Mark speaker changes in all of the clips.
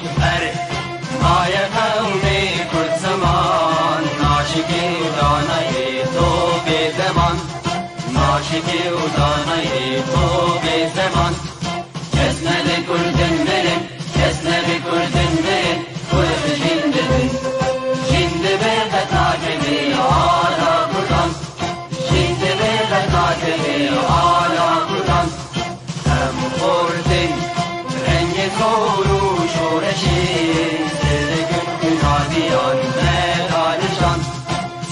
Speaker 1: هر مایه قومی کرد زمان ناشکی و دانای تو به زمان ناشکی و دانای تو به زمان کس نبی کردن مرن کس نبی کردن مرن کرد جنده بن جنده به قطع کبی آلا کردان جنده به قطع کبی آلا کردان هم خوردن رنگ زور و شورشی سردکن کنادیان مدارشان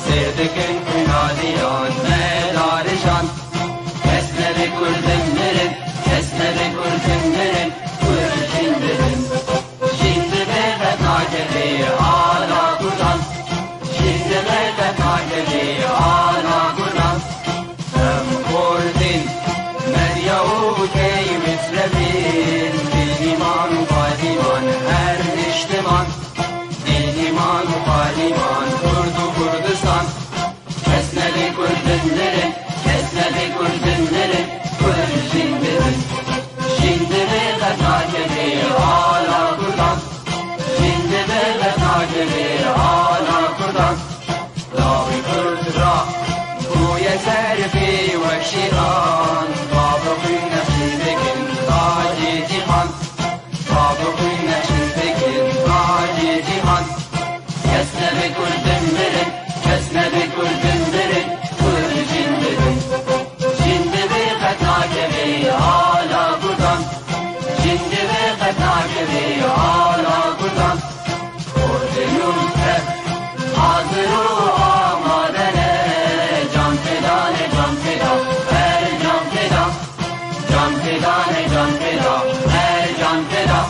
Speaker 1: سردکن کنادیان مدارشان کس نبی کردن مرن کس نبی کردن مرن کرد جنده بن جنده به قطع کبی آلا کردان جنده به قطع کبی آلا کردان هم خوردن مریا و کی مثل دین ایمان و قادیمان هر نشتمان دین ایمان و قادیمان کرد و کردستان کس نبی کردن نره کس نبی کردن نره کرد جنده بن جنده به قطع کبی آلا کردان جنده به قطع کبی آلا کردان لاوی کرد را بوی سرفی و شیران بابقی نشیدگین تاجی جیهان بابقی نشیدگین تاجی جیهان کس نبی کردن مرن کس نبی کردن مرن کرد جنده بن جنده به قطع کبی آلا کردان جنده به قطع کبی آلا کردان کردیون تب حاضر و آماده جان فدان جان فدا هر جان فدا جان فدان جان فدا هر جان فدا.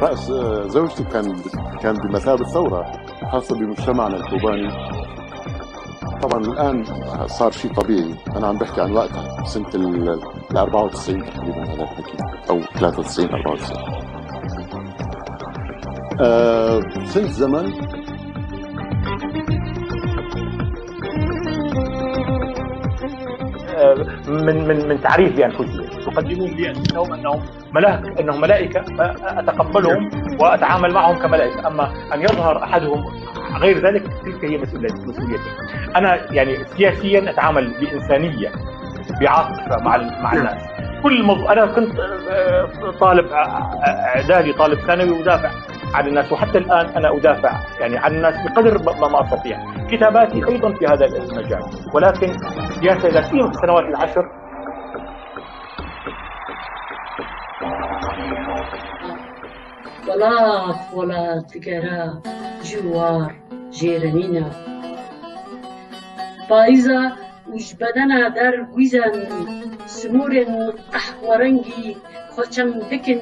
Speaker 2: رأس زوجتي كان بمثابة ثورة خاصة بمجتمعنا الكوباني. طبعا الآن صار شيء طبيعي، أنا عم بحكي عن وقتها سنة ال 94 تقريبا هذا الحكي أو 93 94. سنة زمن
Speaker 3: من تعريف بأنفسهم، يقدمون لي أنفسهم أنهم ملاك، أنهم ملائكة، فأتقبلهم وأتعامل معهم كملائكة. أما أن يظهر أحدهم غير ذلك تلك هي مسؤوليتي. أنا يعني سياسيا أتعامل بإنسانية، بعاطفة مع الناس. أنا كنت طالب إعدادي، طالب ثانوي، ودافع عن الناس، وحتى الآن أنا أدافع يعني عن الناس بقدر ما أستطيع. كتاباتي أيضا في هذا المجال، ولكن السياسة لا سيما في السنوات العشر.
Speaker 4: ولات ولات گرا جوار جیرانینا پاییزا وش بدنا در گویزن سمورن قهوه رنگی خوشم دکن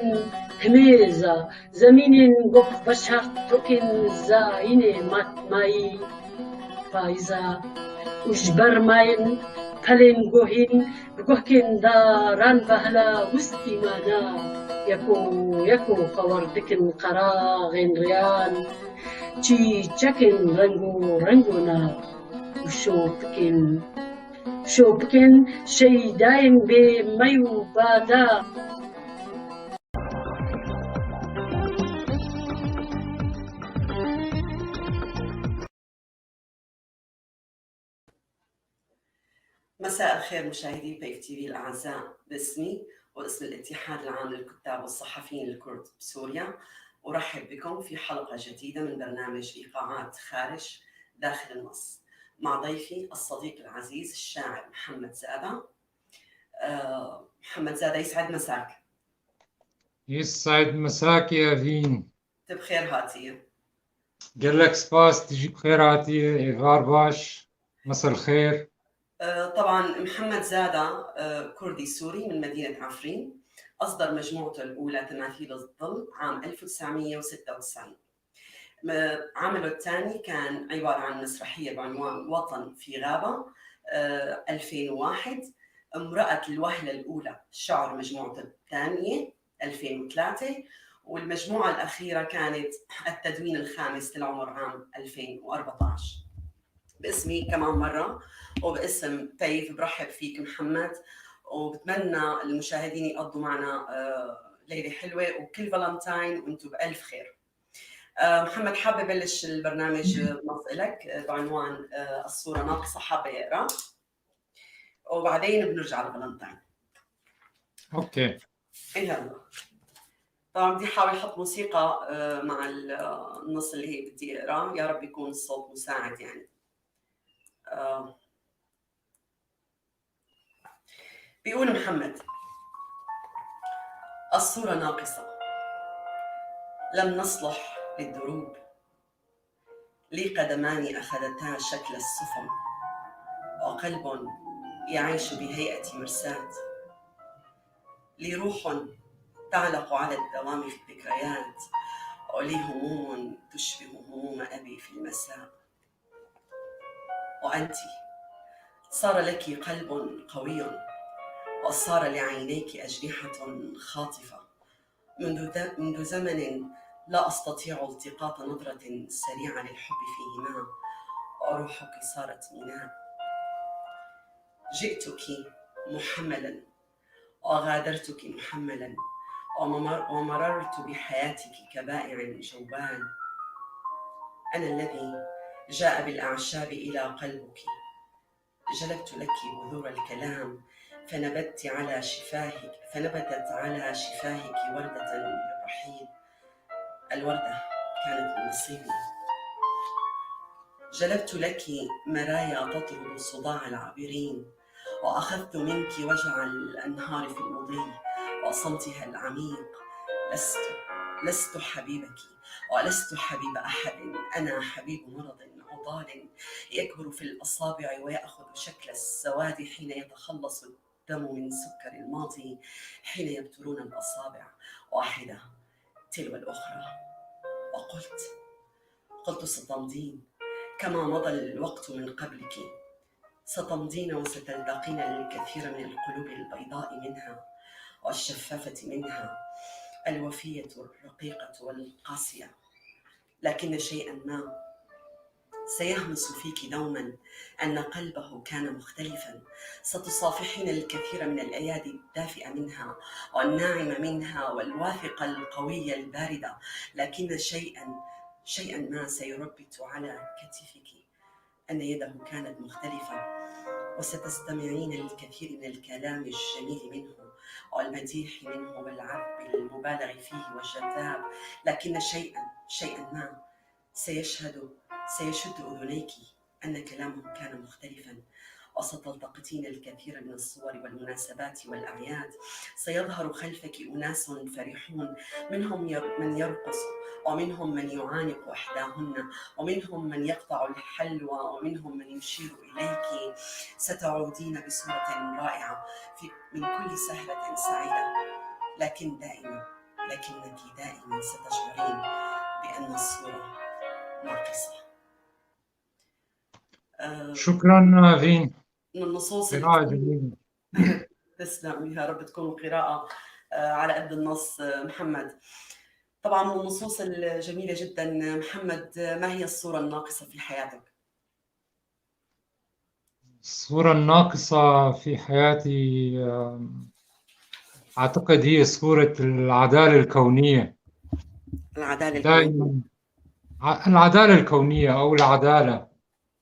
Speaker 4: هميزا زمین گفت بشر توکن زاین ماتمایی پاییزا وش برماین پلین گوهین بگوهکن داران بهلا وستی مانا يكو يكو خوردكن قراغن ريان چي چكن رنگو رنگونا وشوبكن شوبكن شي دايم بميو بادا.
Speaker 5: مساء الخير مشاهدي بيف تي في الأعزاء، باسمي واسم الاتحاد العام للكتاب والصحفيين الكرد بسوريا أرحب بكم في حلقة جديدة من برنامج إيقاعات خارج داخل النص مع ضيفي الصديق العزيز الشاعر محمد زادة. محمد زادة، يسعد مساك.
Speaker 6: يسعد مساك يا فين.
Speaker 5: انت بخير هاتية؟
Speaker 6: gelek spas تجي بخير هاتية êvar baş، مساء الخير.
Speaker 5: طبعا محمد زادة كردي سوري من مدينة عفرين، أصدر مجموعته الأولى تماثيل الظل عام 1996. عمله الثاني كان عبارة عن مسرحية بعنوان وطن في غابة 2001. امرأة الوهلة الأولى شعر مجموعته الثانية 2003، والمجموعة الأخيرة كانت التدوين الخامس للعمر عام 2014. باسمي كمان مرة وباسم تيف برحب فيك محمد، وبتمنى المشاهدين يقضوا معنا ليلة حلوة وكل فالنتاين وانتم بألف خير. محمد، حابة بلش البرنامج بنص لك بعنوان الصورة ناقصة، حابة اقرا وبعدين بنرجع لفالنتاين.
Speaker 6: okay.
Speaker 5: يلا، طبعا بدي احاول احط موسيقى مع النص اللي هي بدي اقراه، يا رب يكون الصوت مساعد يعني. بيقول محمد: الصورة ناقصة، لم نصلح للدروب، لي قدمان أخذتا شكل السفن، وقلب يعيش بهيئة مرساة، لي روح تعلق على الدوام في الذكريات، ولي هموم تشبه هموم أبي في المساء. وأنت صار لك قلب قوي، وصار لعينيك أجنحة خاطفة. منذ زمن لا أستطيع التقاط نظرة سريعة للحب فيهما، وروحك صارت ميناء. جئتك محملا وغادرتك محملا، ومررت بحياتك كبائع جوال. أنا الذي جاء بالأعشاب إلى قلبك، جلبت لك بذور الكلام، فنبتت على شفاهك وردة للرحيل. الوردة كانت من نصيبي. جلبت لك مرايا تطرد صداع العابرين، وأخذت منك وجع الأنهار في المضي وصمتها العميق. لست حبيبك ولست حبيب أحد، أنا حبيب مرض عضال يكبر في الأصابع ويأخذ شكل السواد حين يتخلص الدم من سكر الماضي، حين يبترون الأصابع واحدة تلو الأخرى. وقلت ستمضين كما مضى الوقت من قبلك، ستمضين وستلتقين الكثير من القلوب البيضاء منها والشفافة منها، الوفية الرقيقة والقاسية، لكن شيئا ما سيهمس فيك دوما أن قلبه كان مختلفا. ستصافحين الكثير من الأيادي الدافئة منها والناعمة منها والواثقة القوية الباردة، لكن شيئا ما سيربت على كتفك أن يده كانت مختلفة، وستستمعين للكثير من الكلام الجميل منه والمديح منه والعذب المبالغ فيه والجذاب، لكن شيئا ما سيشد أذنيك أن كلامه كان مختلفا. وستلتقطين الكثير من الصور والمناسبات والأعياد. سيظهر خلفك أناس فرحون، منهم من يرقص، ومنهم من يعانق إحداهن، ومنهم من يقطع الحلوى، ومنهم من يشير إليك. ستعودين بصورة رائعة من كل سهرة سعيدة، لكنك دائما ستشعرين بأن الصورة ناقصة.
Speaker 6: شكرا فين،
Speaker 5: من النصوص
Speaker 6: قراءة جميلة.
Speaker 5: تسلم، يا رب تكون القراءة على قد النص محمد. طبعا من النصوص الجميلة جدا. محمد، ما هي الصورة الناقصة في حياتك؟
Speaker 6: الصورة الناقصة في حياتي أعتقد هي صورة العدالة الكونية.
Speaker 5: العدالة الكونية.
Speaker 6: دائما العدالة الكونية أو العدالة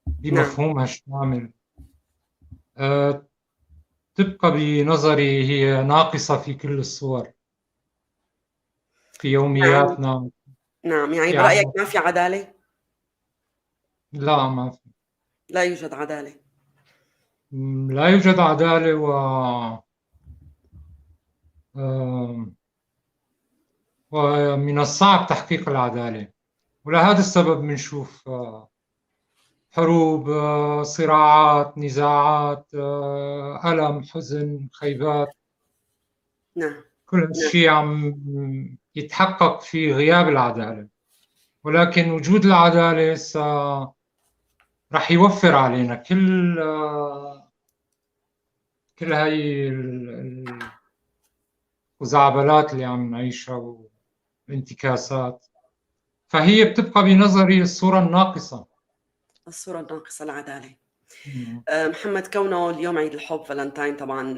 Speaker 6: بمفهومها الشامل تبقى بنظري هي ناقصة في كل الصور في يومياتنا.
Speaker 5: نعم، يعني برأيك ما في عدالة؟
Speaker 6: لا، ما في.
Speaker 5: لا يوجد عدالة.
Speaker 6: لا يوجد عدالة. و ومن الصعب تحقيق العدالة، ولهذا السبب بنشوف حروب، صراعات، نزاعات، ألم، حزن، خيبات. كل هالشيء عم يتحقق في غياب العدالة، ولكن وجود العدالة رح يوفر علينا كل هاي الخزعبلات اللي عم نعيشها والانتكاسات. فهي بتبقى بنظري الصورة الناقصة.
Speaker 5: الصورة الناقصة العدالة. محمد، كونه اليوم عيد الحب فالنتاين، طبعا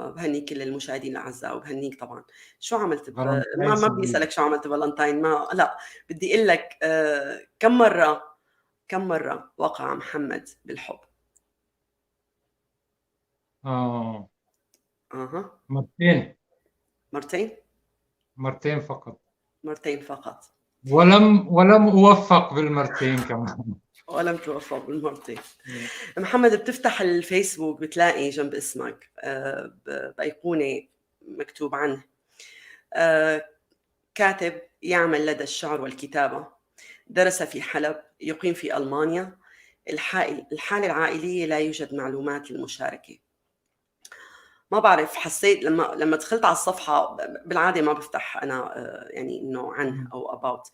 Speaker 5: بهني كل المشاهدين الأعزاء وبهنيك طبعا. شو عملت ما بدي أسألك شو عملت فالنتاين، ما لا بدي أقول لك كم مرة وقع محمد بالحب؟
Speaker 6: مرتين.
Speaker 5: مرتين؟
Speaker 6: مرتين فقط.
Speaker 5: مرتين فقط.
Speaker 6: ولم أوفق بالمرتين كمان.
Speaker 5: ولم توفق بالمرتين. محمد، بتفتح الفيسبوك بتلاقي جنب اسمك بأيقونة مكتوب عنه كاتب يعمل لدى الشعر والكتابة، درس في حلب، يقيم في ألمانيا، الحالة العائلية لا يوجد معلومات للمشاركة. ما بعرف، حسيت لما دخلت على الصفحة، بالعادة ما بفتح أنا يعني إنه عنه أو about،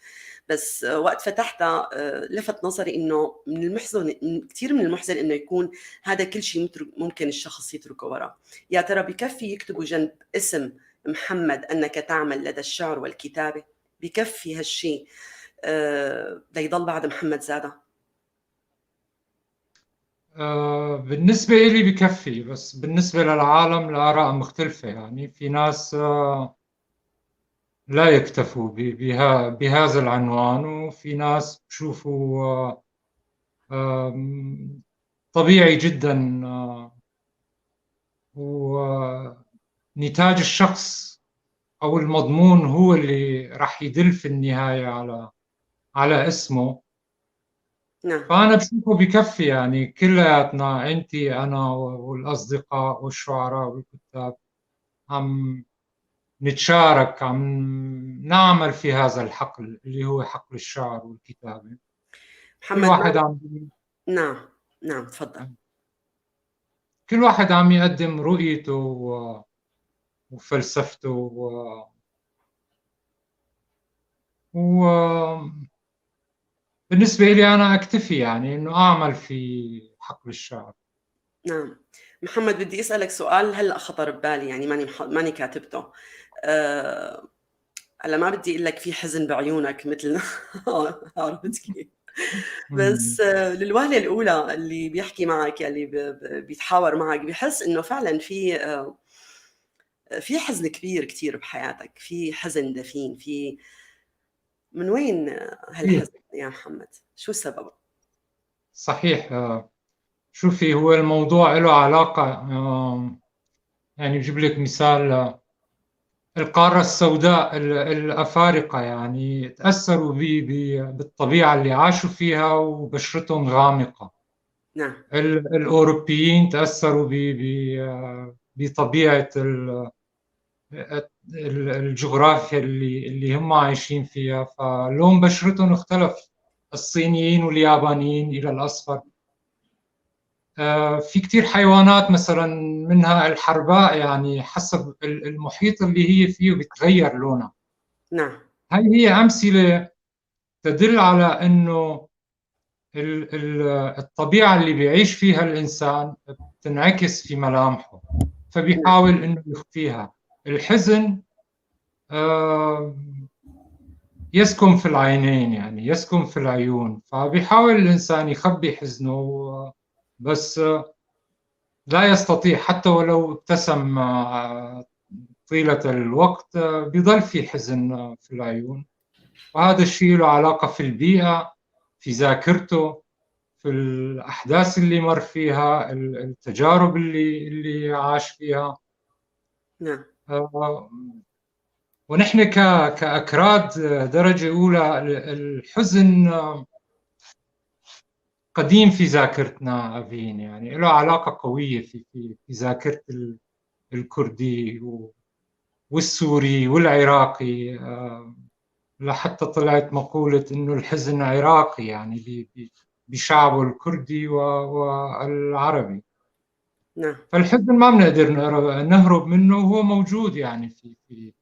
Speaker 5: بس وقت فتحتها لفت نظري إنه من المحزن، كثير من المحزن إنه يكون هذا كل شيء ممكن الشخص يتركه وراه. يا ترى بكفي يكتبوا جنب اسم محمد أنك تعمل لدى الشعر والكتابة؟ بكفي هالشيء ليضل بعد محمد زادة؟
Speaker 6: بالنسبة إلي بكفي، بس بالنسبة للعالم الآراء مختلفة. يعني في ناس لا يكتفوا بهذا العنوان، وفي ناس بشوفوا طبيعي جدا، ونتاج الشخص أو المضمون هو اللي رح يدل في النهاية على اسمه.
Speaker 5: نعم.
Speaker 6: فأنا بشوفه بكفي، يعني كلياتنا، أنت أنا والأصدقاء والشعراء والكتاب، عم نتشارك، عم نعمل في هذا الحقل اللي هو حقل الشعر والكتابة.
Speaker 5: محمد،
Speaker 6: كل واحد عم
Speaker 5: نعم نعم تفضل.
Speaker 6: كل واحد عم يقدم رؤيته وفلسفته و بالنسبة لي أنا أكتفي يعني إنه أعمل في حقل الشعر.
Speaker 5: نعم محمد، بدي أسألك سؤال هلأ خطر ببالي، يعني ماني كاتبته. هلأ ما بدي أقول لك في حزن بعيونك مثل عرفت كيف، بس للوهلة الأولى اللي بيحكي معك، اللي بيتحاور معك، بيحس إنه فعلا في حزن كبير كتير بحياتك، في حزن دفين، في من وين هالحزن يا محمد؟ شو السبب؟
Speaker 6: صحيح. شوفي، هو الموضوع له علاقة، يعني بجيب لك مثال، القارة السوداء، الأفارقة يعني تأثروا بالطبيعة اللي عاشوا فيها وبشرتهم غامقة.
Speaker 5: نعم.
Speaker 6: الأوروبيين تأثروا بطبيعة الجغرافيا اللي هم عايشين فيها، فلون بشرتهم اختلف، الصينيين واليابانيين إلى الأصفر. في كتير حيوانات مثلا منها الحرباء، يعني حسب المحيط اللي هي فيه بتغير لونها.
Speaker 5: نعم.
Speaker 6: هاي هي أمثلة تدل على أنه الطبيعة اللي بيعيش فيها الإنسان بتنعكس في ملامحه، فبيحاول أنه يخفيها. الحزن يسكن في العينين، يعني يسكن في العيون، فبيحاول الإنسان يخبي حزنه، بس لا يستطيع، حتى ولو ابتسم طيلة الوقت بيضل في حزن في العيون. وهذا الشيء له علاقة في البيئة، في ذاكرته، في الأحداث اللي مر فيها، التجارب اللي عاش فيها.
Speaker 5: نعم.
Speaker 6: ونحن كأكراد درجة أولى الحزن قديم في ذاكرتنا أفين، يعني له علاقة قوية في في في ذاكرة الكردي والسوري والعراقي. لحتى طلعت مقولة إنه الحزن عراقي، يعني بشعبه الكردي والعربي.
Speaker 5: نعم.
Speaker 6: فالحزن ما بنقدر نهرب منه، وهو موجود يعني في في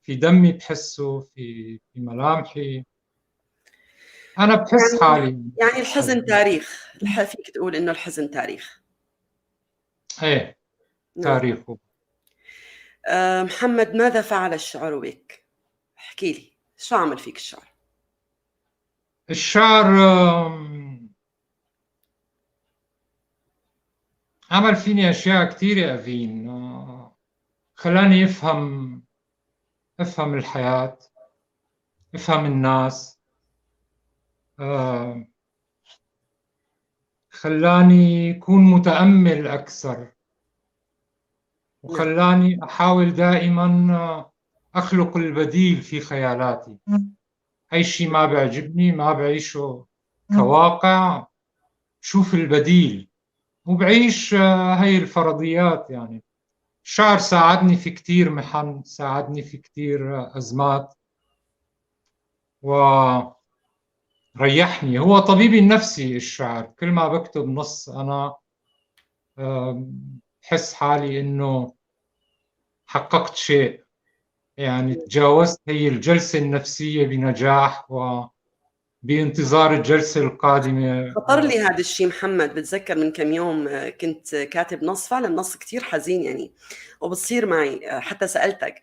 Speaker 6: في دمي، بحسه في ملامحي، أنا بحس حالي.
Speaker 5: يعني الحزن تاريخ، فيك تقول إنه الحزن تاريخ.
Speaker 6: إيه تاريخه.
Speaker 5: محمد، ماذا فعل الشعر بك؟ احكي لي شو عمل فيك الشعر؟
Speaker 6: الشعر عمل فيني أشياء كثيرة يا أفين. خلاني أفهم الحياة، أفهم الناس، خلاني أكون متأمل أكثر، وخلاني أحاول دائما أخلق البديل في خيالاتي. أي شيء ما بعجبني ما بعيشه كواقع، شوف البديل وبعيش هاي الفرضيات. يعني الشعر ساعدني في كتير محن، ساعدني في كتير أزمات، وريحني. هو طبيبي النفسي الشعر. كل ما بكتب نص أنا بحس حالي إنه حققت شيء، يعني تجاوزت هي الجلسة النفسية بنجاح، وبانتظار الجلسة القادمة.
Speaker 5: خطر لي هذا الشيء محمد، بتذكر من كم يوم كنت كاتب نص، فعلا نص كتير حزين يعني، وبتصير معي حتى سألتك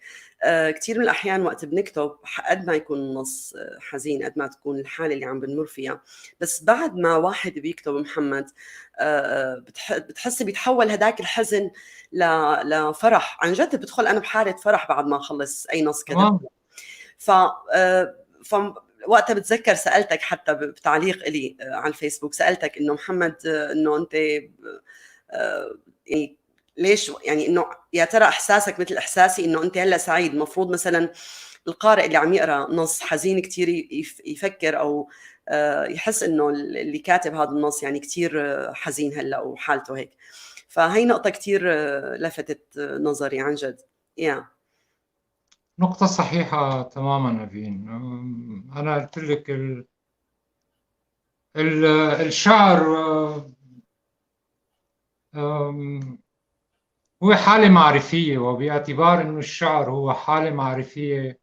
Speaker 5: كتير من الأحيان وقت بنكتب قد ما يكون النص حزين، قد ما تكون الحالة اللي عم بنمر فيها، بس بعد ما واحد بيكتب محمد بتحس بيتحول هداك الحزن لفرح. عن جد بدخل أنا بحالة فرح بعد ما أخلص أي نص كتبته. ف وقتها بتذكر سألتك حتى بتعليق إلي على الفيسبوك، سألتك إنه محمد إنه أنت يعني ليش، يعني إنه يا ترى إحساسك مثل إحساسي إنه أنت هلا سعيد؟ المفروض مثلا القارئ اللي عم يقرأ نص حزين كتير يفكر أو يحس إنه اللي كاتب هذا النص يعني كتير حزين هلا وحالته هيك. فهي نقطة كتير لفتت نظري عن جد.
Speaker 6: نقطة صحيحة تماما نافين. أنا قلت لك الشعر هو حالة معرفية، وباعتبار أنه الشعر هو حالة معرفية،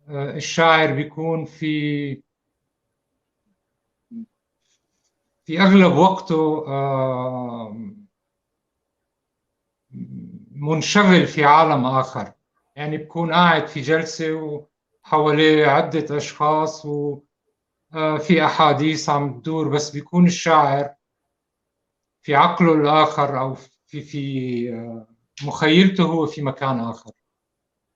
Speaker 6: فالشاعر بيكون في أغلب وقته منشغل في عالم آخر. يعني بكون قاعد في جلسة وحواليه عدة أشخاص وفي أحاديث عم تدور، بس بيكون الشاعر في عقله الآخر أو في مخيلته هو في مكان آخر.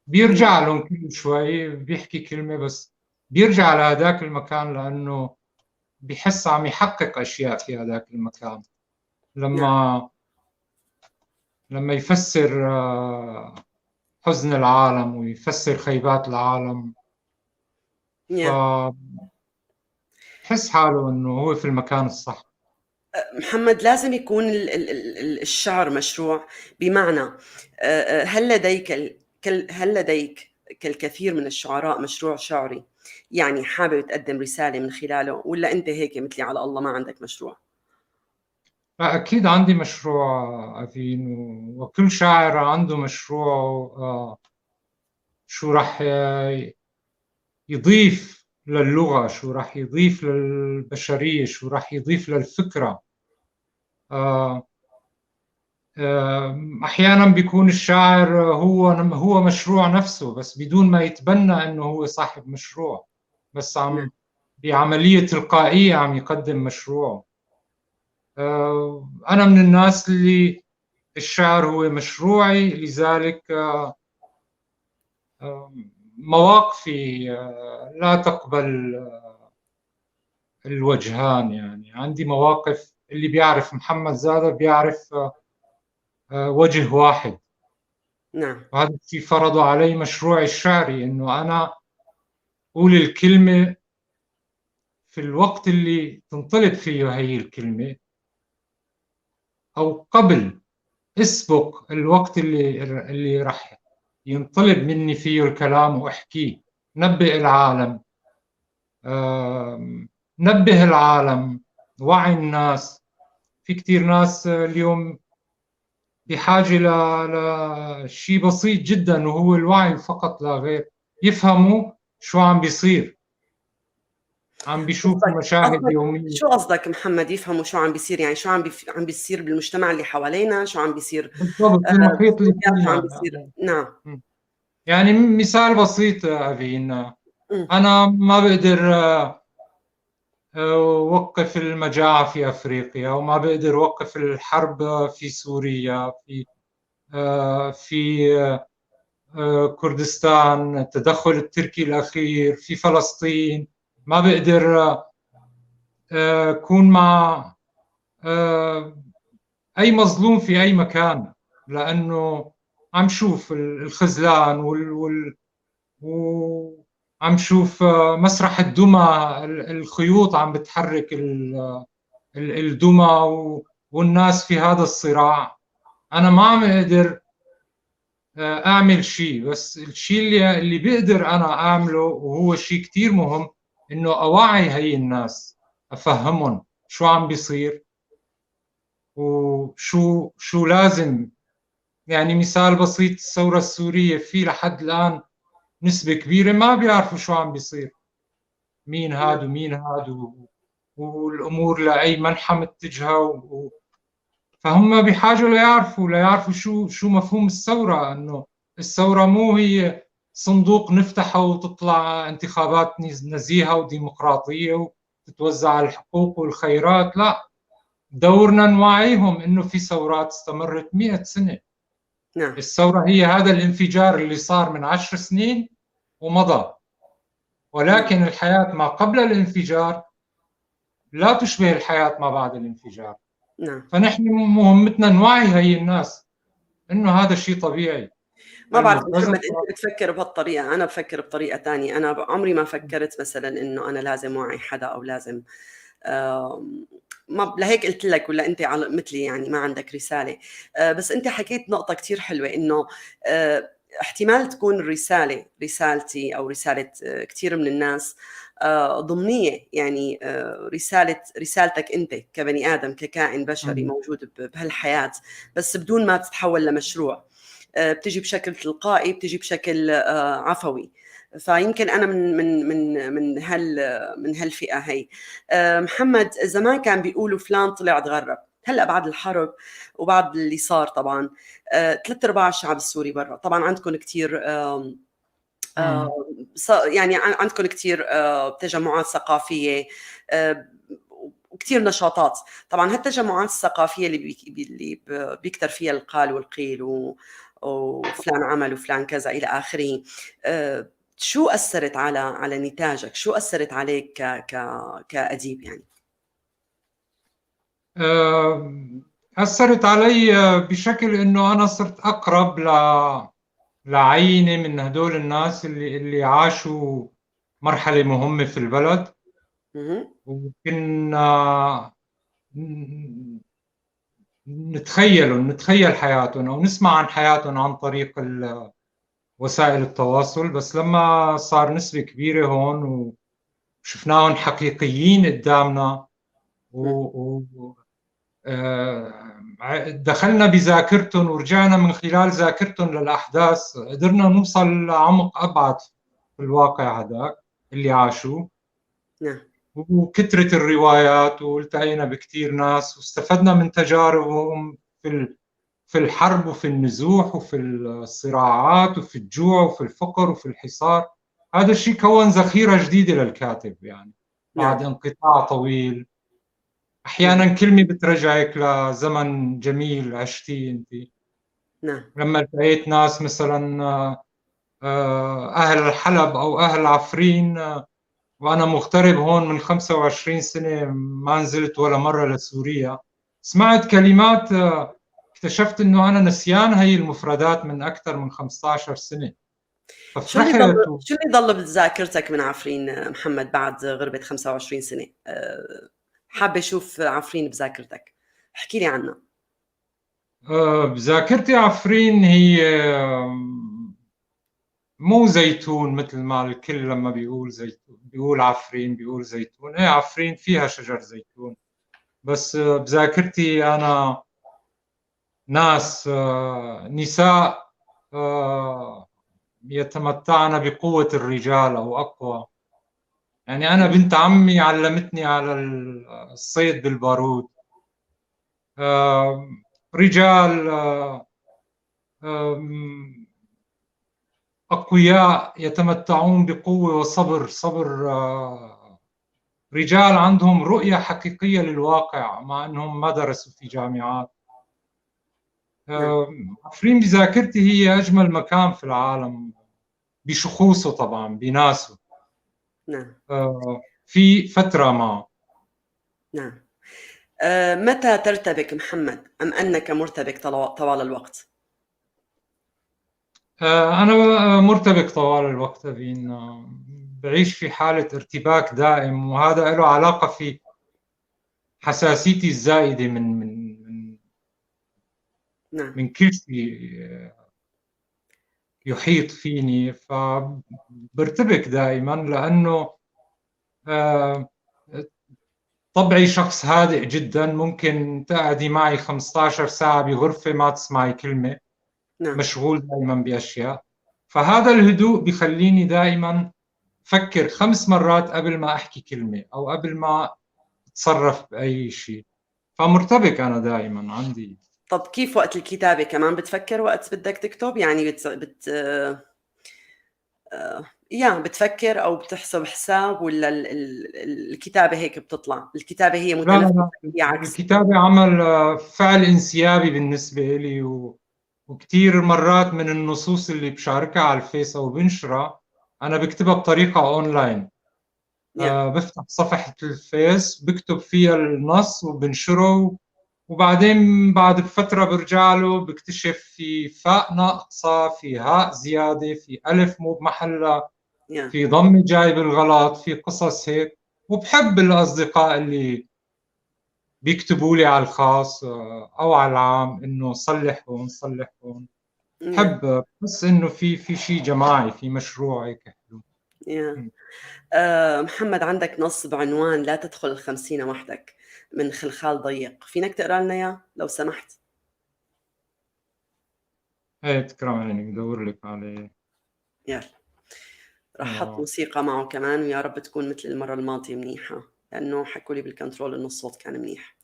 Speaker 6: بيرجع لهم كل شوي، بيحكي كلمة بس بيرجع لهذاك المكان، لأنه بيحس عم يحقق أشياء في هذاك المكان. لما يفسر حزن العالم ويفسر خيبات العالم، بحس حاله إنه هو في المكان الصح.
Speaker 5: محمد، لازم يكون الشعر مشروع، بمعنى هل لديك كالكثير من الشعراء مشروع شعري، يعني حابب تقدم رسالة من خلاله، ولا أنت هيك مثلي على الله ما عندك مشروع؟
Speaker 6: أكيد عندي مشروع أفين، وكل شاعر عنده مشروع، شو رح يضيف للغة، شو رح يضيف للبشرية، شو رح يضيف للفكرة. أحيانا بيكون الشاعر هو مشروع نفسه، بس بدون ما يتبنى أنه هو صاحب مشروع، بس عم بعملية تلقائية عم يقدم مشروع. أنا من الناس اللي الشعر هو مشروعي، لذلك مواقفي لا تقبل الوجهان. يعني عندي مواقف، اللي بيعرف محمد زادة بيعرف وجه واحد.
Speaker 5: نعم.
Speaker 6: وهذا الشيء فرضه علي مشروعي الشعري، إنه أنا أقول الكلمة في الوقت اللي تنطلب فيه هي الكلمة، أو قبل، اسبق الوقت اللي راح ينطلب مني فيه الكلام وأحكيه. نبئ العالم، نبه العالم، وعي الناس. في كتير ناس اليوم بحاجة لشيء بسيط جدا، وهو الوعي فقط لا غير، يفهموا شو عم بيصير، عم بيشوفوا مشاهد يومية.
Speaker 5: شو قصدك محمد يفهموا شو عم بيصير؟ يعني شو عم بيصير بالمجتمع اللي حوالينا، شو عم بيصير
Speaker 6: بالضبط المحيط اللي
Speaker 5: شو عم بيصير؟ نعم.
Speaker 6: يعني مثال بسيط أفين، أنا ما بقدر وقف المجاعة في أفريقيا، وما بقدر وقف الحرب في سوريا، في كردستان، التدخل التركي الأخير في فلسطين، ما بقدر أكون مع أي مظلوم في أي مكان، لأنه عم شوف الخذلان وعم شوف مسرح الدمى، الخيوط عم بتحرك الدمى والناس في هذا الصراع. أنا ما عم أقدر أعمل شيء، بس الشيء اللي بقدر أنا أعمله، وهو شيء كتير مهم، إنه أوعي هي الناس، أفهمهم شو عم بيصير وشو شو لازم. يعني مثال بسيط، الثورة السورية في لحد الآن نسبة كبيرة ما بيعرفوا شو عم بيصير، مين هاد ومين هاد، والأمور لأي منحى متجهة، فهم بحاجة ليعرفوا شو مفهوم الثورة، إنه الثورة مو هي صندوق نفتحه وتطلع انتخابات نزيهة وديمقراطية وتتوزع الحقوق والخيرات، لا، دورنا نوعيهم إنه في ثورات استمرت 100 سنة.
Speaker 5: نعم.
Speaker 6: الثورة هي هذا الانفجار اللي صار من 10 سنين ومضى، ولكن الحياة ما قبل الانفجار لا تشبه الحياة ما بعد الانفجار.
Speaker 5: نعم.
Speaker 6: فنحن مهمتنا نوعي هي الناس إنه هذا شيء طبيعي.
Speaker 5: ما بعرف محمد، أنت بتفكر بهالطريقة، أنا بفكر بطريقة تانية. أنا عمري ما فكرت مثلا إنه أنا لازم وعي حدا أو لازم ما لهيك قلت لك، ولا أنت مثلي يعني ما عندك رسالة. بس أنت حكيت نقطة كتير حلوة، إنه احتمال تكون الرسالة رسالتي أو رسالة كتير من الناس ضمنية، يعني رسالتك أنت كبني آدم، ككائن بشري موجود بهالحياة، بس بدون ما تتحول لمشروع، بتجي بشكل تلقائي، بتجي بشكل عفوي. فيمكن أنا من من من من هال من هالفئة هي. محمد، زمان كان بيقولوا فلان طلع تغرب، هلا بعد الحرب وبعد اللي صار طبعا 3/4 الشعب السوري برا. طبعا عندكم كثير يعني عندكم كثير تجمعات ثقافية وكثير نشاطات. طبعا هالتجمعات الثقافية اللي بيكتر فيها القال والقيل وفلان عمل وفلان كذا إلى آخره، شو أثرت على نتاجك؟ شو أثرت عليك كأديب يعني؟
Speaker 6: أثرت علي بشكل إنه أنا صرت أقرب لعينة من هدول الناس اللي عاشوا مرحلة مهمة في البلد، وكنا نتخيل حياتهم أو نسمع عن حياتهم عن طريق وسائل التواصل. بس لما صار نسبة كبيرة هون وشفناهم حقيقيين قدامنا دخلنا بذاكرتهم ورجعنا من خلال ذاكرتهم للأحداث، قدرنا نوصل لعمق أبعد في الواقع هذاك اللي عاشوه.
Speaker 5: نعم.
Speaker 6: وكثرة الروايات، والتقينا بكثير ناس واستفدنا من تجاربهم في الحرب وفي النزوح وفي الصراعات وفي الجوع وفي الفقر وفي الحصار. هذا الشيء كون ذخيرة جديدة للكاتب يعني بعد انقطاع طويل. أحيانا كلمة بترجعك لزمن جميل عشتيه أنت.
Speaker 5: نعم.
Speaker 6: لما التقيت ناس مثلا أهل حلب أو أهل عفرين، وأنا مغترب هون من 25 سنة ما نزلت ولا مرة لسوريا، سمعت كلمات اكتشفت إنه أنا نسيان هي المفردات من أكثر من 15 سنة.
Speaker 5: شو اللي ضل بذاكرتك من عفرين محمد بعد غربة 25 سنة؟ حابة أشوف عفرين بذاكرتك، احكي لي عنها.
Speaker 6: بذاكرتي عفرين هي مو زيتون مثل ما الكل لما بيقول زيتون بيقول عفرين بيقول زيتون. ايه عفرين فيها شجر زيتون، بس بذاكرتي أنا ناس، نساء يتمتعن بقوة الرجال أو أقوى. يعني أنا بنت عمي علمتني على الصيد بالبارود. رجال أقوياء يتمتعون بقوة وصبر، صبر، رجال عندهم رؤية حقيقية للواقع مع أنهم ما درسوا في جامعات. عفرين بذاكرتي هي أجمل مكان في العالم بشخوصه طبعا، بناسه.
Speaker 5: نعم.
Speaker 6: في فترة ما.
Speaker 5: نعم. متى ترتبك محمد، أم أنك مرتبك طوال الوقت؟
Speaker 6: أنا مرتبك طوال الوقت، بين بعيش في حالة ارتباك دائم، وهذا له علاقة في حساسيتي الزائدة من من من
Speaker 5: نعم.
Speaker 6: من كل شيء يحيط فيني، فبرتبك دائما لأنه طبعي شخص هادئ جدا، ممكن تقعدي معي 15 ساعة بغرفة ما تسمعي كلمة.
Speaker 5: نعم.
Speaker 6: مشغول دائما بأشياء، فهذا الهدوء بخليني دائما فكر 5 مرات قبل ما أحكي كلمة أو قبل ما أتصرف بأي شيء، فمرتبك أنا دائما عندي.
Speaker 5: طب كيف وقت الكتابة كمان بتفكر وقت بدك تكتب؟ يعني بت بت يا بتفكر أو بتحسب حساب، ولا الكتابة هيك بتطلع؟ الكتابة هي
Speaker 6: لا،
Speaker 5: متنفسة،
Speaker 6: لا،
Speaker 5: هي عكس.
Speaker 6: الكتابة عمل فعل انسيابي بالنسبة لي، وكتير مرات من النصوص اللي بشاركها على الفيس أو بنشرها أنا بكتبها بطريقة أونلاين. بفتح صفحة الفيس بكتب فيها النص وبنشره، وبعدين بعد بفترة برجع له بكتشف في فاء ناقصة، في هاء زيادة، في ألف مو بمحلها، في ضمة جاي بالغلط، في قصص هيك. وبحب الأصدقاء اللي بيكتبوا لي على الخاص أو على العام إنه صلح هون، صلح هون. بحب بس إنه في شيء جماعي، في مشروع هيك حلو.
Speaker 5: محمد، عندك نص بعنوان لا تدخل الخمسين وحدك من خلخال ضيق، فينك تقرأ لنا إياه لو سمحت؟
Speaker 6: ايه تكرم عينك، بدور لك عليه.
Speaker 5: يلا رح احط موسيقى معه كمان، ويا رب تكون مثل المرة الماضية منيحة، لأنه حكوا لي بالكنترول إنه الصوت كان منيح.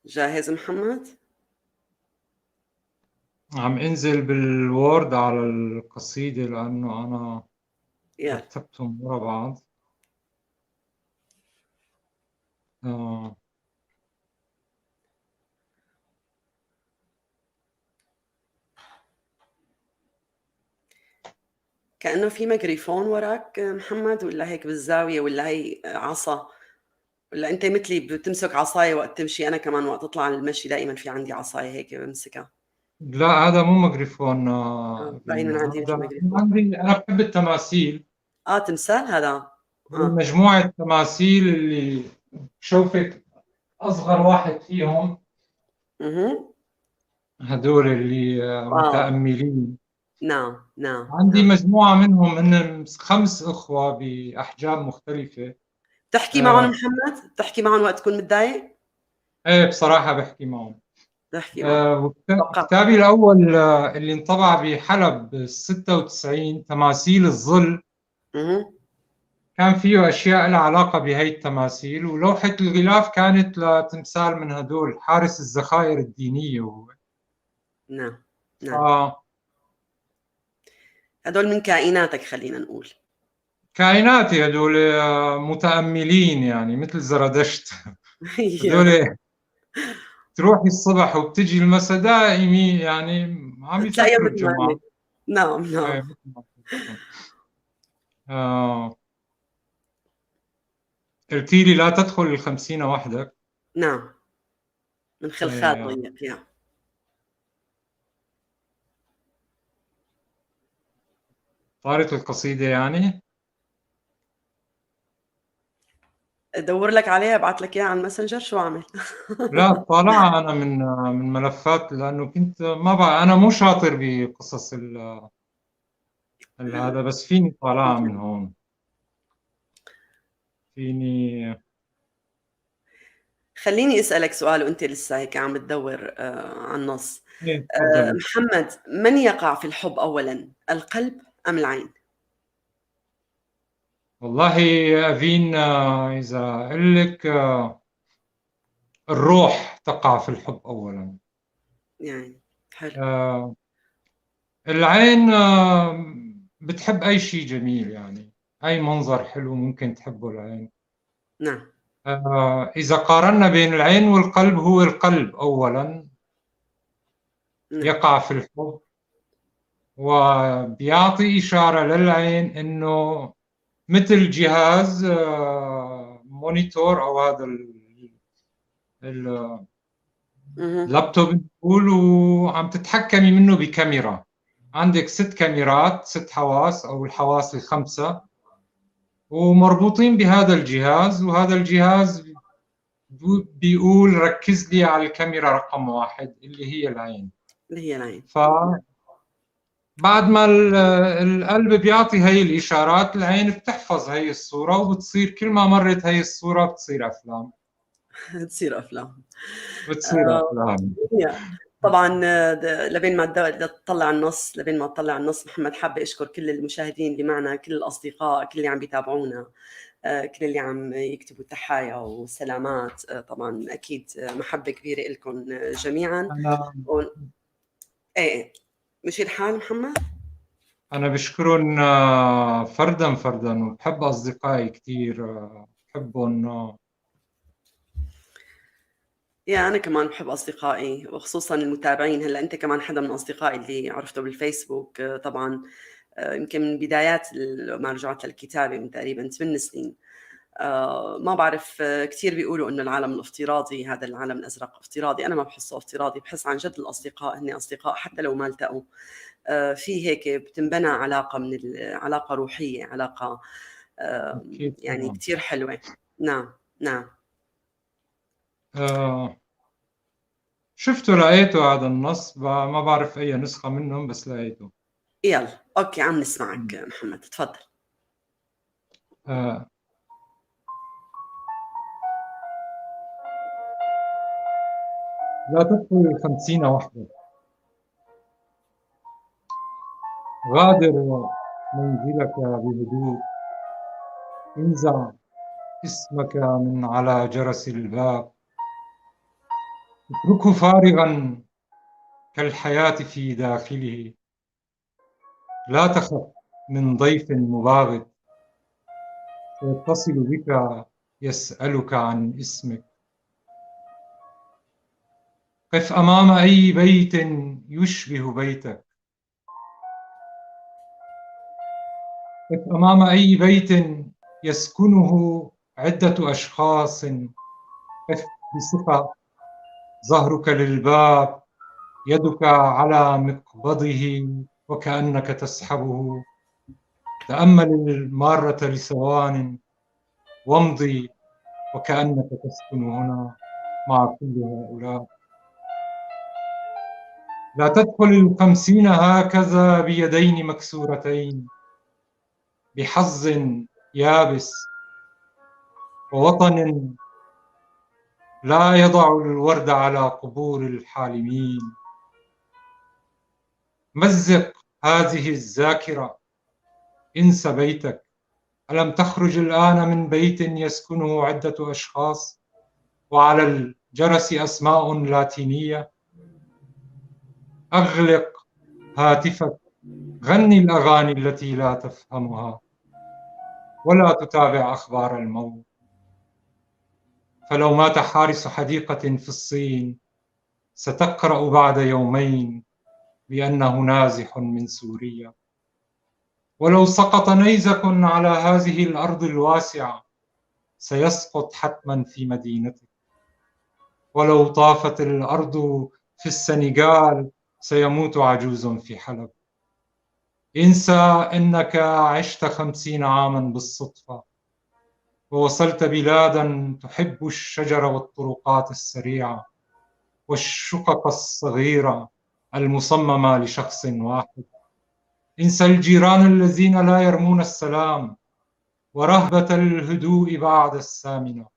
Speaker 5: جاهز محمد؟
Speaker 6: عم انزل بالوورد على القصيدة لأنه أنا رتبتهم ورا بعض.
Speaker 5: كأنه في ميكروفون وراك محمد، ولا هيك بالزاوية، ولا هي عصا، ولا أنت مثلي بتمسك عصاية وقت تمشي؟ أنا كمان وقت أطلع على المشي دائما في عندي عصاية هيك بمسكها.
Speaker 6: لا هذا مو ميكروفون.
Speaker 5: باين من عندي مش
Speaker 6: هذا
Speaker 5: ميكروفون.
Speaker 6: عندي، أنا بحب التماثيل.
Speaker 5: تمثال هذا.
Speaker 6: مجموعة التماثيل اللي بشوفك أصغر واحد فيهم. هدول اللي متأملين.
Speaker 5: نعم، نعم،
Speaker 6: عندي
Speaker 5: نعم.
Speaker 6: مجموعة منهم، هن 5 أخوة بأحجام مختلفة.
Speaker 5: بتحكي معهم محمد؟ بتحكي معهم وقت تكون متضايق؟
Speaker 6: إيه بصراحة بحكي معهم.
Speaker 5: بحكي معهم.
Speaker 6: كتابي الأول اللي انطبع بحلب 96 تماثيل الظل. كان فيه أشياء لها علاقة بهي التماثيل، ولوحة الغلاف كانت لتمثال من هدول حارس الذخائر الدينية هو.
Speaker 5: نعم، نعم. هدول من كائناتك خلينا نقول.
Speaker 6: كائناتي هدول متأملين، مثل زرادشت. هدول تروحي الصبح وبتجي المساء دائمي، عم
Speaker 5: بتلاقيهم
Speaker 6: يفكروا
Speaker 5: مثل ما
Speaker 6: الجماعة.
Speaker 5: هن. نعم، نعم.
Speaker 6: إيه، مثل ما هن. قلتي لي لا تدخل الخمسين وحدك.
Speaker 5: نعم، من خلخال ضيق. يا.
Speaker 6: طارت القصيدة يعني؟
Speaker 5: ادور لك عليها، ابعث لك اياها على الماسنجر، شو اعمل؟
Speaker 6: لا، طالعها انا من ملفات، لانه كنت ما بقى انا مو شاطر بقصص ال هذا، بس فيني طالعها من هون، فيني.
Speaker 5: خليني اسالك سؤال وانت لسه هيك عم تدور على النص.
Speaker 6: إيه، تفضلي.
Speaker 5: محمد، من يقع في الحب اولا، القلب ام العين؟
Speaker 6: والله أفين، إذا أقول لك الروح تقع في الحب أولا.
Speaker 5: يعني حلو.
Speaker 6: العين بتحب أي شيء جميل، يعني أي منظر حلو ممكن تحبه العين.
Speaker 5: نعم.
Speaker 6: إذا قارنا بين العين والقلب، هو القلب أولا.
Speaker 5: نعم.
Speaker 6: يقع في الحب وبيعطي إشارة للعين إنه مثل جهاز monitor أو هذا اللابتوب نقول، وعم تتحكمي منه بكاميرا. عندك 6 كاميرات، 6 حواس أو الحواس ال5، ومربوطين بهذا الجهاز، وهذا الجهاز بيقول ركز لي على الكاميرا رقم 1 اللي هي العين.
Speaker 5: اللي هي العين.
Speaker 6: بعد ما القلب بيعطي هي الإشارات، العين بتحفظ هي الصورة، وبتصير كل ما مرت هي الصورة بتصير أفلام.
Speaker 5: بتصير أفلام.
Speaker 6: بتصير أفلام.
Speaker 5: طبعاً، لبين ما تطلع النص، لبين ما تطلع النص محمد، حابة أشكر كل المشاهدين اللي معنا، كل الأصدقاء، كل اللي عم بيتابعونا، كل اللي عم يكتبوا تحايا وسلامات. طبعاً أكيد، محبة كبيرة لكم جميعاً. إيه، مشي الحال محمد؟
Speaker 6: أنا بشكرهم فرداً فرداً، وبحب أصدقائي كتير، بحبهم.
Speaker 5: يا أنا كمان بحب أصدقائي، وخصوصاً المتابعين. هلأ أنت كمان حدا من أصدقائي اللي عرفته بالفيسبوك، طبعاً، يمكن من بدايات ما رجعت للكتابة من تقريباً 8 سنين. ما بعرف، كتير بيقولوا إنه العالم الافتراضي، هذا العالم الأزرق افتراضي. أنا ما بحسه افتراضي، بحس عن جد الأصدقاء هن أصدقاء حتى لو ما التقوا. في هيك بتنبنى علاقة من علاقة روحية، علاقة، كتير حلوة. نعم، نعم.
Speaker 6: شفته، لقيته هذا النص، ما بعرف أي نسخة منهم، بس لقيته.
Speaker 5: يلا okay، عم نسمعك محمد، تفضل.
Speaker 6: لا تدخل 50 وحدك، غادر منزلك بهدوء، انزع اسمك من على جرس الباب، اتركه فارغا كالحياة في داخله، لا تخف من ضيف مباغت سيتصل بك يسألك عن اسمك. قف أمام أي بيت يشبه بيتك، قف أمام أي بيت يسكنه عدة أشخاص، قف بثقة، ظهرك للباب، يدك على مقبضه وكأنك تسحبه، تأمل المارة لثوان وامضي وكأنك تسكن هنا مع كل هؤلاء. لا تدخل 50 هكذا بيدين مكسورتين، بحظ يابس ووطن لا يضع الورد على قبور الحالمين. مزق هذه الذاكرة، انس بيتك. ألم تخرج الآن من بيت يسكنه عدة أشخاص وعلى الجرس أسماء لاتينية؟ أغلق هاتفك، غني الأغاني التي لا تفهمها، ولا تتابع أخبار الموت. فلو مات حارس حديقة في الصين ستقرأ بعد يومين بأنه نازح من سوريا. ولو سقط نيزك على هذه الأرض الواسعة سيسقط حتما في مدينتك. ولو طافت الأرض في السنغال سيموت عجوز في حلب. انسى أنك عشت 50 عاما بالصدفة، ووصلت بلادا تحب الشجر والطرقات السريعة والشقق الصغيرة المصممة لشخص واحد. انسى الجيران الذين لا يرمون السلام، ورهبة الهدوء بعد 8،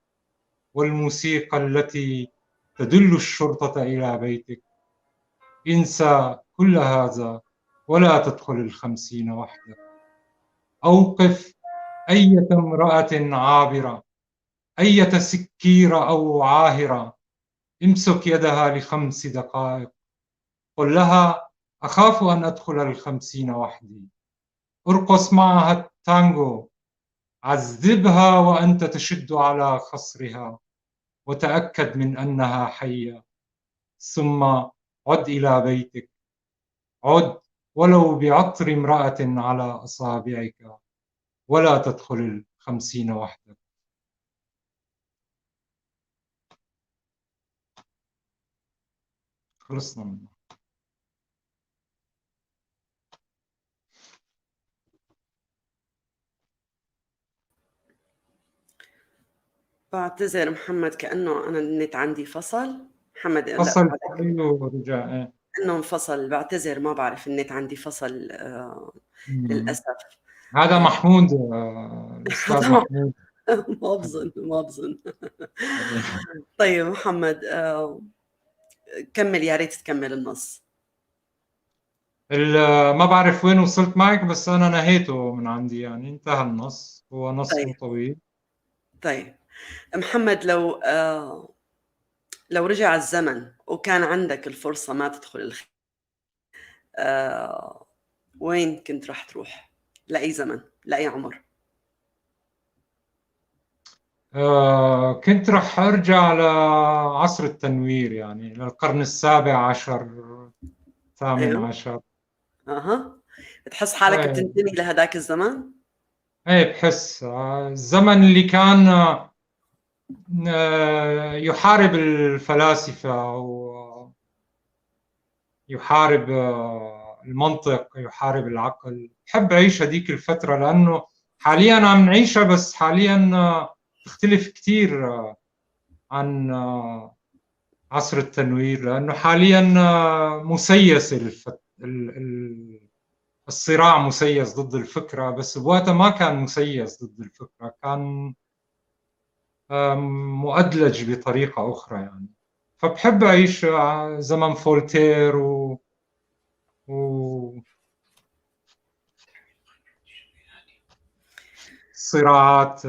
Speaker 6: والموسيقى التي تدل الشرطة إلى بيتك. انسى كل هذا ولا تدخل 50 وحدك. أوقف أية امرأة عابرة، أية سكيرة أو عاهرة، امسك يدها ل5 دقائق، قل لها أخاف أن أدخل 50 وحدي. ارقص معها التانجو، عذبها وأنت تشد على خصرها، وتأكد من أنها حية. ثم عد إلى بيتك، عد ولو بعطر امرأة على أصابعك، ولا تدخل 50 وحدك. خلصنا منه.
Speaker 5: بعتذر محمد، كأنه أنا النت عندي فصل. محمد
Speaker 6: فصل ورجع
Speaker 5: إنه انفصل، بعتذر ما بعرف النت عندي فصل للأسف.
Speaker 6: هذا محمود، الأستاذ محمود.
Speaker 5: ما بظن. طيب محمد، كمل، يا ريت تكمل النص.
Speaker 6: ما بعرف وين وصلت معك، بس أنا نهيته من عندي، يعني انتهى النص، هو نص طويل.
Speaker 5: طيب محمد، لو رجع الزمن وكان عندك الفرصة ما تدخل وين كنت راح تروح؟ لأي زمن؟ لأي عمر؟
Speaker 6: كنت رح أرجع لعصر التنوير، يعني للقرن 17 18.
Speaker 5: أها، بتحس حالك بتنتمي لهداك الزمن؟
Speaker 6: ايه بحس الزمن اللي كان يحارب الفلاسفة ويحارب المنطق، يحارب العقل. بحب أعيش هذيك الفترة، لأنه حالياً عم نعيشها، بس حالياً تختلف كثير عن عصر التنوير، لأنه حالياً مسيس الصراع مسيس ضد الفكرة، بس بوقتها ما كان مسيس ضد الفكرة، كان مؤدلج بطريقة أخرى يعني. فبحب أعيش زمن فولتير و صراعات.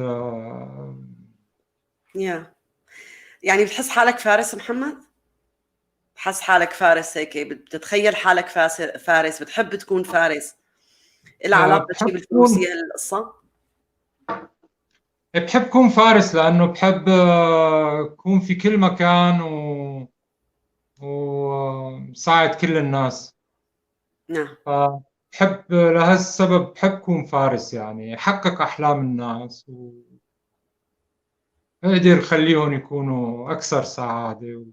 Speaker 5: يعني بتحس حالك فارس محمد؟ بتحس حالك فارس هيك؟ بتتخيل حالك فارس؟ بتحب تكون فارس؟ إلها علاقة شيء بالفروسية القصة؟
Speaker 6: بحب كون فارس، لأنه بحب كون في كل مكان وساعد كل الناس.
Speaker 5: نعم.
Speaker 6: فبحب لهالسبب بحب كون فارس، يعني حقق أحلام الناس وأقدر خليهم يكونوا أكثر سعادة.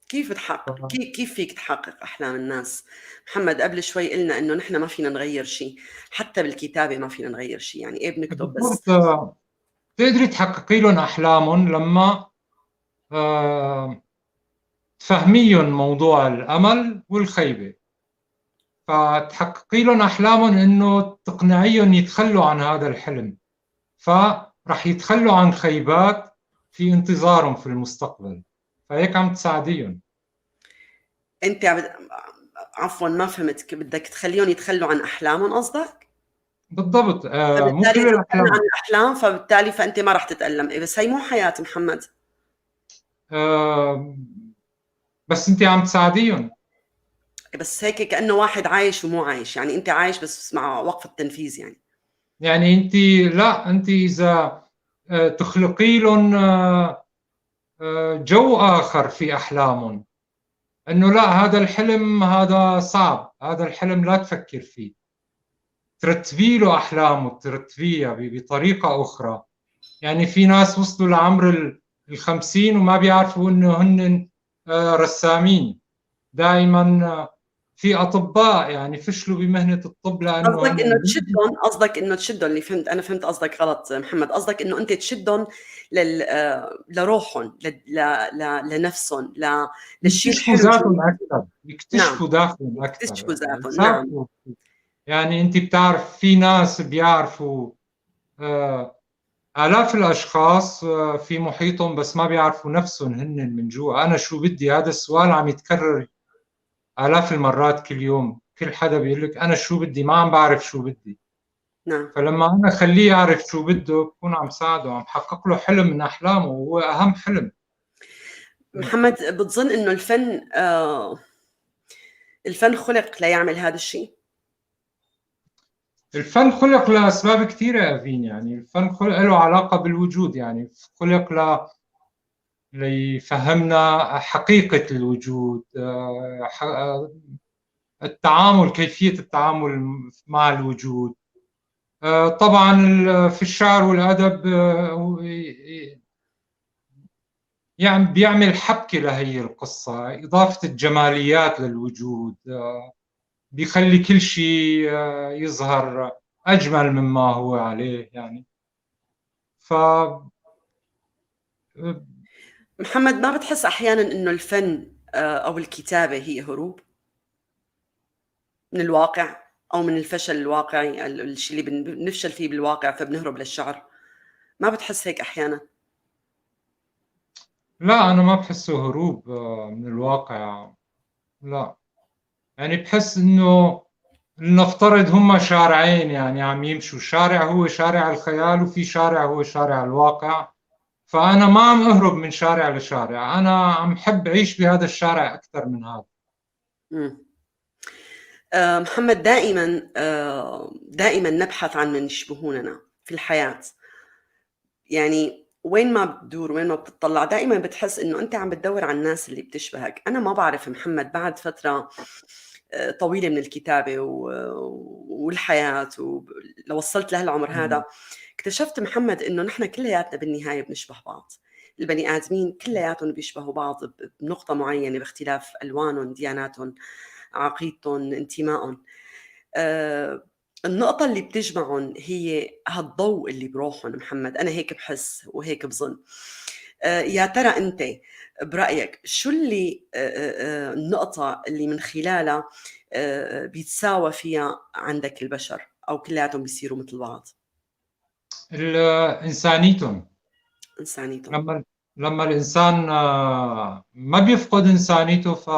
Speaker 5: كيف تحقق كيف فيك تحقق أحلام الناس؟ محمد قبل شوي قلنا إنه نحن ما فينا نغير شيء، حتى بالكتابة ما فينا نغير شيء، يعني إيه بنكتب بس.
Speaker 6: تقدري تحققي لهم أحلامهم لما تفهميهم موضوع الأمل والخيبة، فتحققي لهم أحلامهم إنه تقنعيهم يتخلوا عن هذا الحلم، فرح يتخلوا عن خيبات في انتظارهم في المستقبل، فهيك عم تساعديهم.
Speaker 5: أنت عفوا ما فهمت، بدك تخليهم يتخلوا عن أحلامهم قصدك؟
Speaker 6: بالضبط. مو كل الأحلام
Speaker 5: عن الأحلام، فبالتالي فأنت ما راح تتألم. بس هي مو حياة محمد.
Speaker 6: بس أنت عم تساعديهم.
Speaker 5: بس هيك كأنه واحد عايش ومو عايش، يعني أنت عايش بس مع وقف التنفيذ يعني.
Speaker 6: يعني أنت لا، أنت إذا تخلقي لهم جو آخر في أحلامهم، إنه لا هذا الحلم هذا صعب، هذا الحلم لا تفكر فيه، ترتبي له أحلامه، ترتبيها بطريقة أخرى. يعني في ناس وصلوا لعمر 50 وما بيعرفوا إنه هن رسامين، دائما في أطباء يعني فشلوا بمهنة الطب لأنه
Speaker 5: قصدك إنه تشدهم، قصدك إنه تشدهم، اللي فهمت أنا فهمت قصدك غلط محمد، قصدك إنه أنت تشدهم لروحهم، لنفسهم، للشيء
Speaker 6: يكتشفوا ذاتهم أكثر، يكتشفوا ذاتهم أكثر،
Speaker 5: يكتشفوا ذاتهم. نعم.
Speaker 6: يعني أنت بتعرف في ناس بيعرفوا آلاف الأشخاص في محيطهم بس ما بيعرفوا نفسهم هن من جوا. أنا شو بدي؟ هذا السؤال عم يتكرر آلاف المرات كل يوم، كل حدا بيقول لك أنا شو بدي، ما عم بعرف شو بدي.
Speaker 5: نعم.
Speaker 6: فلما أنا خليه يعرف شو بده بكون عم ساعده، عم حقق له حلم من أحلامه، وهو أهم حلم.
Speaker 5: محمد، بتظن إنه الفن الفن خلق ليعمل هذا الشيء؟
Speaker 6: الفن خلق لأسباب كثيرة يا أفين، يعني الفن خلق له علاقة بالوجود، يعني خلق ليفهمنا حقيقة الوجود، التعامل، كيفية التعامل مع الوجود. طبعا في الشعر والأدب يعني بيعمل حبكة لهي القصة، إضافة الجماليات للوجود، بيخلي كل شيء يظهر أجمل مما هو عليه يعني. ف
Speaker 5: محمد، ما بتحس أحياناً إنه الفن أو الكتابة هي هروب من الواقع أو من الفشل الواقعي، الشيء اللي بنفشل فيه بالواقع فبنهرب للشعر؟ ما بتحس هيك أحياناً؟
Speaker 6: لا، أنا ما بحسه هروب من الواقع، لا. يعني بحس إنه لنفترض هما شارعين يعني عم يمشوا، شارع هو شارع الخيال وفي شارع هو شارع الواقع، فأنا ما عم أهرب من شارع لشارع، أنا عم حب أعيش بهذا الشارع أكثر من هذا.
Speaker 5: محمد، دائما دائما نبحث عن من يشبهوننا في الحياة، يعني وين ما بتدور وين ما بتطلع دائما بتحس إنه أنت عم بتدور على الناس اللي بتشبهك. أنا ما بعرف محمد، بعد فترة طويلة من الكتابة والحياة ولو وصلت لهالعمر هذا، اكتشفت محمد إنه نحن كلياتنا بالنهاية بنشبه بعض. البني آدمين كلياتهم بيشبهوا بعض بنقطة معينة، باختلاف ألوانهم، دياناتهم، عقيدتهم، انتمائهم. النقطة اللي بتجمعهم هي هالضوء اللي بروحهم محمد. أنا هيك بحس وهيك بظن. يا ترى أنت برأيك شو اللي النقطة اللي من خلالها بيتساوى فيها عندك البشر أو كلياتهم بيصيروا مثل بعض؟
Speaker 6: إنسانيتهم.
Speaker 5: إنسانيتهم.
Speaker 6: لما الإنسان ما بيفقد إنسانيته ف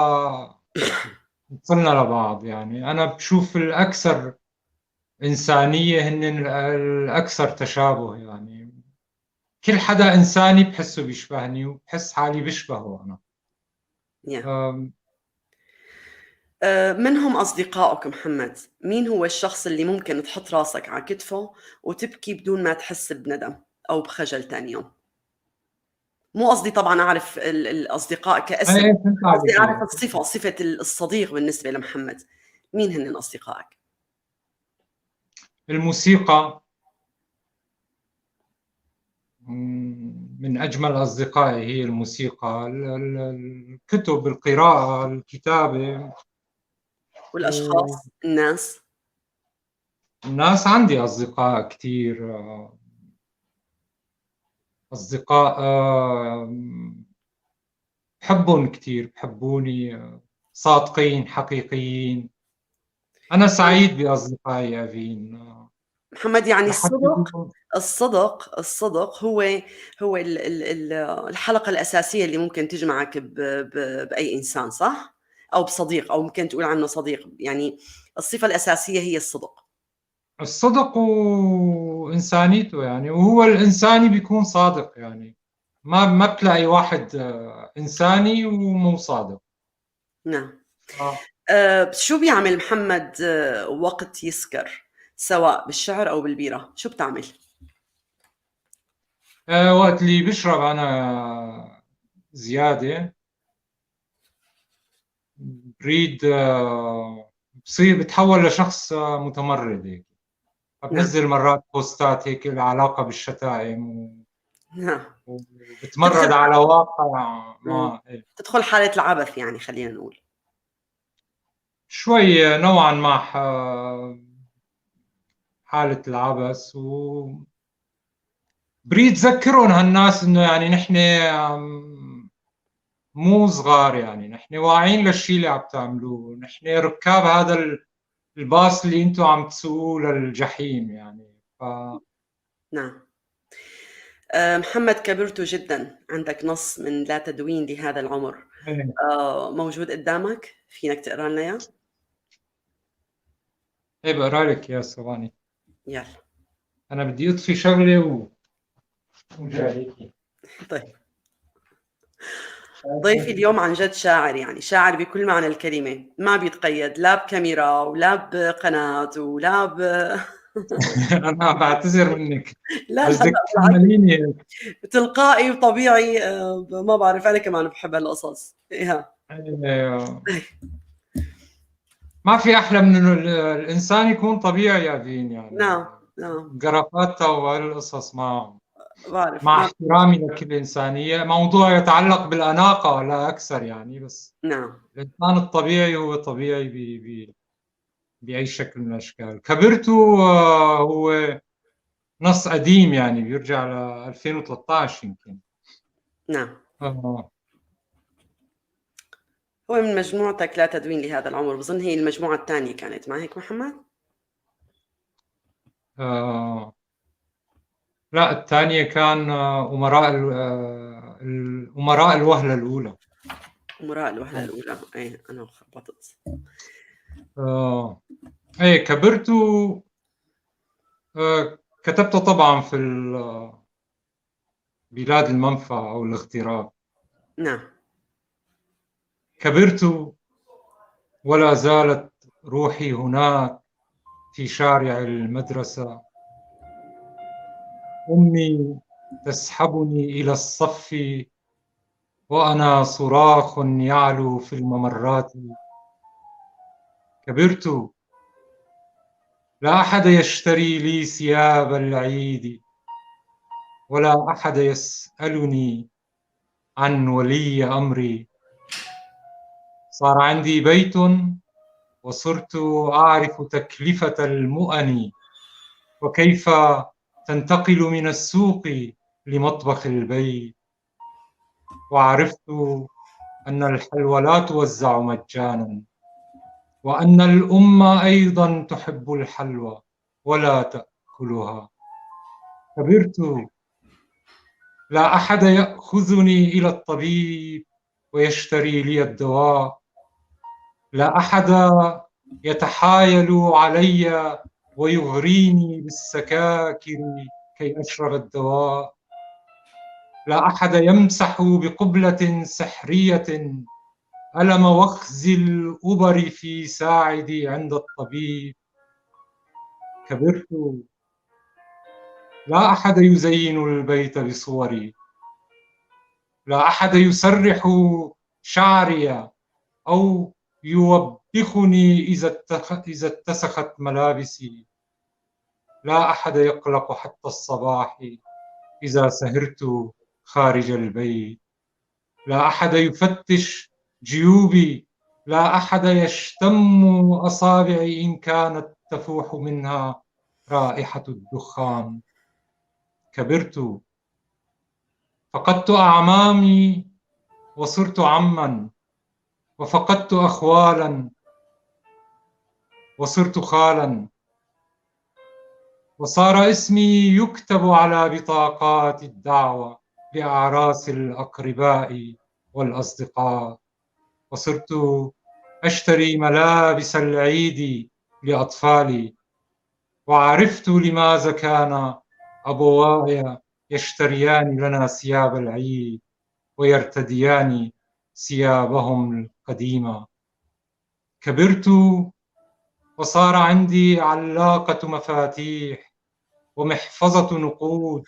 Speaker 6: وصلنا لبعض. يعني أنا بشوف الأكثر إنسانية هن الأكثر تشابه، يعني كل حدا إنساني بحسه بيشبهني وبحس حالي بشبهه أنا.
Speaker 5: من هم أصدقائك محمد؟ مين هو الشخص اللي ممكن تحط راسك على كتفه وتبكي بدون ما تحس بندم أو بخجل تاني يوم؟ مو قصدي طبعا أعرف الأصدقاء كاسم، قصدي أعرف الصفة، صفة الصديق بالنسبة لمحمد. مين هن أصدقائك؟
Speaker 6: الموسيقى من أجمل أصدقائي، هي الموسيقى، الكتب، القراءة، الكتابة.
Speaker 5: والأشخاص، الناس؟
Speaker 6: الناس عندي أصدقاء كتير، أصدقاء بحبهم كتير، بحبوني، صادقين، حقيقيين. أنا سعيد بأصدقائي أفين
Speaker 5: محمد. يعني الصدق، الصدق، الصدق هو الحلقة الأساسية اللي ممكن تجمعك بأي إنسان، صح؟ أو بصديق، أو ممكن تقول عنه صديق. يعني الصفة الأساسية هي الصدق.
Speaker 6: الصدق وإنسانيته، يعني وهو الإنساني بيكون صادق، يعني ما بتلاقي واحد إنساني ومو صادق.
Speaker 5: نعم. شو بيعمل محمد وقت يسكر، سواء بالشعر أو بالبيرة؟ شو بتعمل؟
Speaker 6: وقت اللي بشرب أنا زيادة بريد بصير بتحول لشخص متمرد هيك. بنزل مرات بوستات هيك العلاقة بالشتائم وبتمرد على واقع ما
Speaker 5: تدخل حالة العبث، يعني خلينا نقول.
Speaker 6: شوي نوعا ما حالة العبث، و بريد ذكرهم هالناس انه يعني نحن مو صغار، يعني نحن واعيين للشيء اللي عم تعملوه، نحن ركاب هذا الباص اللي انتم عم تسوقوه للجحيم يعني.
Speaker 5: نعم. محمد، كبرت جدا، عندك نص من لا تدوين لهذا العمر.
Speaker 6: إيه.
Speaker 5: موجود قدامك، فينك تقرا لنا اياه؟
Speaker 6: ايه بقرا لك يا ثواني.
Speaker 5: يلا.
Speaker 6: انا بدي اطفي شغله وجايكي.
Speaker 5: طيب، ضيفي اليوم عن جد شاعر، يعني شاعر بكل معنى الكلمة، ما بيتقيد لا بكاميرا ولا بقناة ولا ب
Speaker 6: انا بعتذر منك.
Speaker 5: لا.
Speaker 6: بس
Speaker 5: لا.
Speaker 6: بدك
Speaker 5: لا،
Speaker 6: تحمليني.
Speaker 5: تلقائي وطبيعي. ما بعرف، انا كمان بحب هالقصص. إيه.
Speaker 6: إيه. ما في احلى من انه الانسان يكون طبيعي يا فين يعني.
Speaker 5: نعم.
Speaker 6: جرافاتا وهالقصص ما
Speaker 5: بعرف.
Speaker 6: مع
Speaker 5: ما
Speaker 6: احترامي لكل إنسانية، موضوع يتعلق بالأناقة لا أكثر يعني، بس الإنسان الطبيعي هو طبيعي بأي شكل من الأشكال. كبرت هو نص قديم يعني بيرجع ل 2013 يمكن.
Speaker 5: هو من مجموعتك لا تدوين لهذا العمر، بظن هي المجموعة الثانية كانت، ما هيك محمد؟
Speaker 6: لا، الثانية كان أمراء الوهلة الأولى.
Speaker 5: أمراء الوهلة الأولى، إيه أنا خربطت.
Speaker 6: إيه كبرت كتبت طبعا في بلاد المنفى أو الاغتراب. كبرت ولا زالت روحي هناك في شارع المدرسة، أمي تسحبني إلى الصف وأنا صراخ يعلو في الممرات. كبرت لا أحد يشتري لي ثياب العيد، ولا أحد يسألني عن ولي أمري. صار عندي بيت وصرت أعرف تكلفة المؤن وكيف تنتقل من السوق لمطبخ البيت، وعرفت أن الحلوى لا توزع مجانا، وأن الأم أيضا تحب الحلوى ولا تأكلها. كبرت لا أحد يأخذني إلى الطبيب ويشتري لي الدواء، لا أحد يتحايل علي ويغريني بالسكاكر كي أشرب الدواء، لا أحد يمسح بقبلة سحرية ألم وخز الأبر في ساعدي عند الطبيب. كبرت لا أحد يزين البيت بصوري، لا أحد يسرح شعري أو يوبخني إذا اتسخت ملابسي، لا أحد يقلق حتى الصباح إذا سهرت خارج البيت، لا أحد يفتش جيوبي، لا أحد يشتم أصابعي إن كانت تفوح منها رائحة الدخان. كبرت فقدت أعمامي وصرت عما، وفقدت أخوالا وصرت خالا، وصار اسمي يكتب على بطاقات الدعوة لأعراس الأقرباء والأصدقاء، وصرت أشتري ملابس العيد لأطفالي، وعرفت لماذا كان أبواي يشتريان لنا ثياب العيد ويرتديان ثيابهم القديمة. كبرت وصار عندي علاقة مفاتيح ومحفظة نقود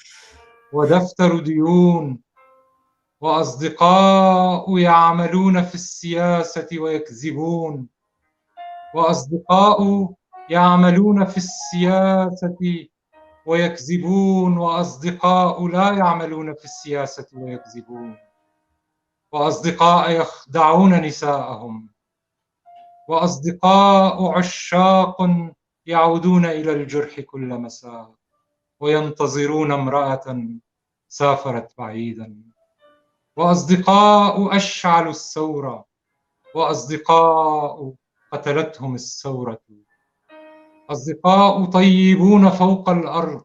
Speaker 6: ودفتر ديون، وأصدقاء يعملون في السياسة ويكذبون، وأصدقاء يعملون في السياسة ويكذبون، وأصدقاء لا يعملون في السياسة ويكذبون، وأصدقاء يخدعون نساءهم، وأصدقاء عشاق يعودون إلى الجرح كل مساء وينتظرون امرأة سافرت بعيدا، وأصدقاء أشعلوا الثورة، وأصدقاء قتلتهم الثورة، أصدقاء طيبون فوق الأرض،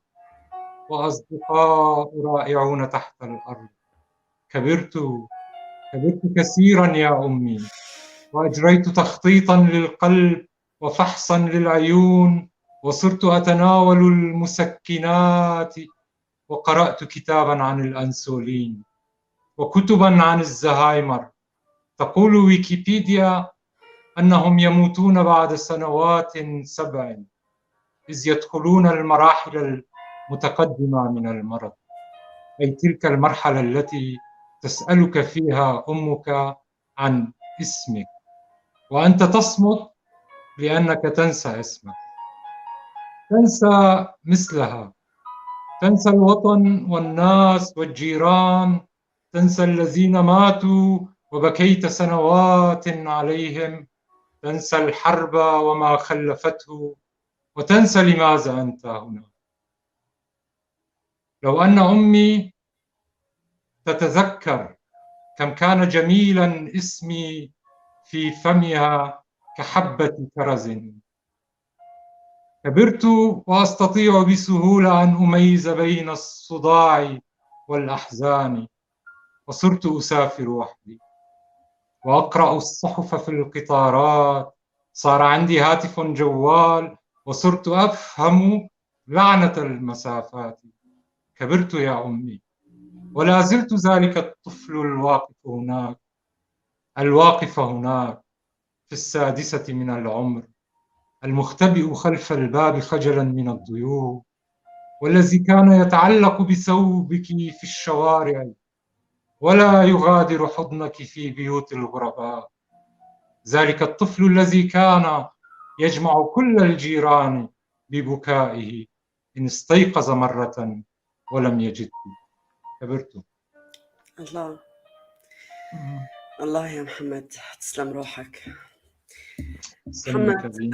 Speaker 6: وأصدقاء رائعون تحت الأرض. كبرت كثيرا يا أمي، وأجريت تخطيطا للقلب وفحصا للعيون، وصرت أتناول المسكنات، وقرأت كتابا عن الأنسولين وكتبا عن الزهايمر. تقول ويكيبيديا أنهم يموتون بعد سنوات 7 إذ يدخلون المراحل المتقدمة من المرض، أي تلك المرحلة التي تسألك فيها أمك عن اسمك وأنت تصمت لأنك تنسى اسمك، تنسى مثلها، تنسى الوطن والناس والجيران، تنسى الذين ماتوا وبكيت سنوات عليهم، تنسى الحرب وما خلفته، وتنسى لماذا أنت هنا. لو أن أمي تتذكر كم كان جميلا اسمي في فمها كحبة كرز. كبرت وأستطيع بسهولة أن أميز بين الصداع والأحزان، وصرت أسافر وحدي وأقرأ الصحف في القطارات. صار عندي هاتف جوال وصرت أفهم لعنة المسافات. كبرت يا أمي ولا زلت ذلك الطفل الواقف هناك في 6 من العمر، المختبئ خلف الباب خجلا من الضيوف، والذي كان يتعلق بثوبك في الشوارع ولا يغادر حضنك في بيوت الغرباء. ذلك الطفل الذي كان يجمع كل الجيران ببكائه إن استيقظ مرة ولم يجده. كبرت.
Speaker 5: الله الله يا محمد، تسلم روحك محمد.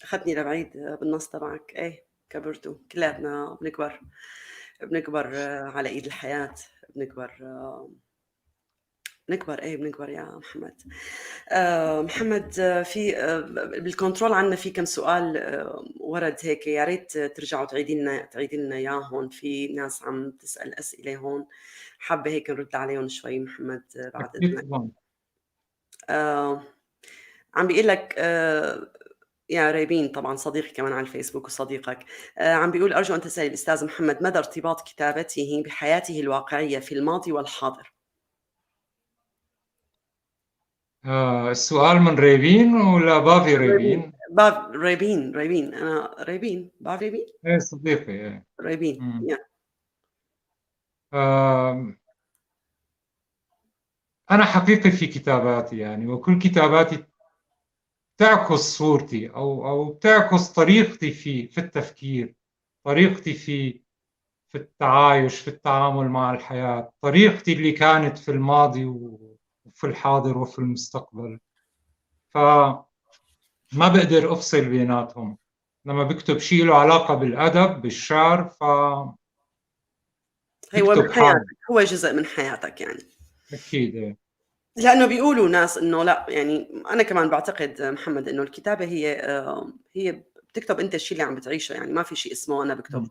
Speaker 5: أخذتني لبعيد بالنص تبعك. ايه كبرتوا كلاتنا، بنكبر على ايد الحياة، بنكبر ايه بنكبر يا محمد. محمد، في بالكنترول عندنا في كم سؤال ورد هيك، يا ريت ترجعوا تعيدي لنا اياهم. في ناس عم تسأل اسئلة هون، حابة هيك نرد عليهم شوي محمد بعد اذنك. عم بيقول لك يا ريبين، طبعا صديقي كمان على الفيسبوك وصديقك، عم بيقول أرجو أن تسأل الأستاذ محمد مدى ارتباط كتابته بحياته الواقعية في الماضي والحاضر.
Speaker 6: السؤال من ريبين ولا بافي ريبين؟
Speaker 5: ريبين، أنا ريبين، بافي ريبين؟
Speaker 6: إيه صديقي، إيه
Speaker 5: ريبين.
Speaker 6: أنا حقيقي في كتاباتي يعني، وكل كتاباتي تعكس صورتي أو تعكس طريقتي في التفكير، طريقتي في التعايش، في التعامل مع الحياة، طريقتي اللي كانت في الماضي وفي الحاضر وفي المستقبل. فما بقدر أفصل بيناتهم. لما بكتب شيء له علاقة بالأدب بالشعر، ف
Speaker 5: هو من حياتك، هو جزء من حياتك يعني.
Speaker 6: أكيد،
Speaker 5: لأنه بيقولوا ناس إنه لا، يعني أنا كمان بعتقد محمد إنه الكتابة هي بتكتب أنت الشيء اللي عم بتعيشه، يعني ما في شيء اسمه أنا بكتب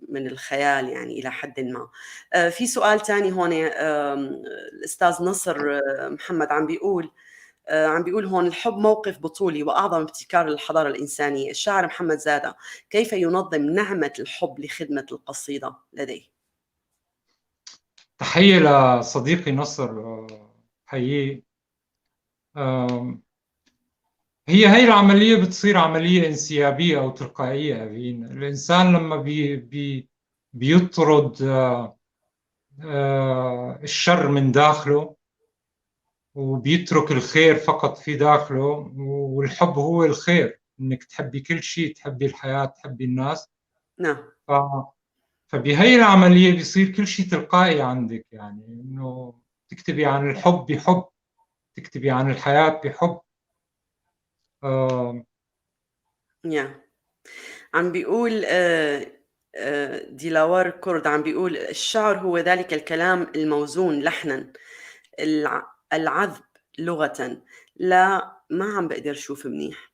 Speaker 5: من الخيال يعني إلى حد ما. في سؤال تاني هون، الأستاذ نصر محمد عم بيقول هون: الحب موقف بطولي وأعظم ابتكار للحضارة الإنسانية. الشاعر محمد زادة كيف ينظم نعمة الحب لخدمة القصيدة لديه؟
Speaker 6: تحية لصديقي نصر، حييه. هي العملية بتصير عملية انسيابية أو تلقائية. الإنسان لما بي بي بيطرد الشر من داخله وبيترك الخير فقط في داخله، والحب هو الخير، إنك تحبي كل شيء، تحبي الحياة، تحبي الناس.
Speaker 5: نعم.
Speaker 6: فبهي العملية بيصير كل شيء تلقائي عندك، يعني إنه تكتبي عن الحب بحب، تكتبي عن الحياة بحب.
Speaker 5: يا عم بيقول ديلاوار كرد، عم بيقول الشعر هو ذلك الكلام الموزون لحنا العذب لغة. لا، ما عم بقدر شوف منيح.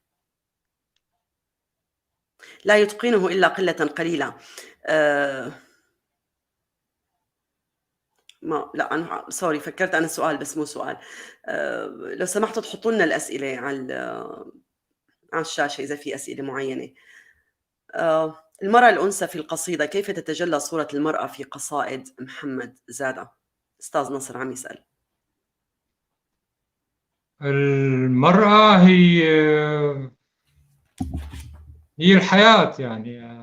Speaker 5: لا يتقنه إلا قلة قليلة. ما لا، أنا sorry، فكرت أنا سؤال بس مو سؤال. لو سمحتوا تحطوا لنا الأسئلة على الشاشة إذا في أسئلة معينة. المرأة الأنثى في القصيدة، كيف تتجلى صورة المرأة في قصائد محمد زادة؟ أستاذ نصر عم يسأل.
Speaker 6: المرأة هي الحياة يعني.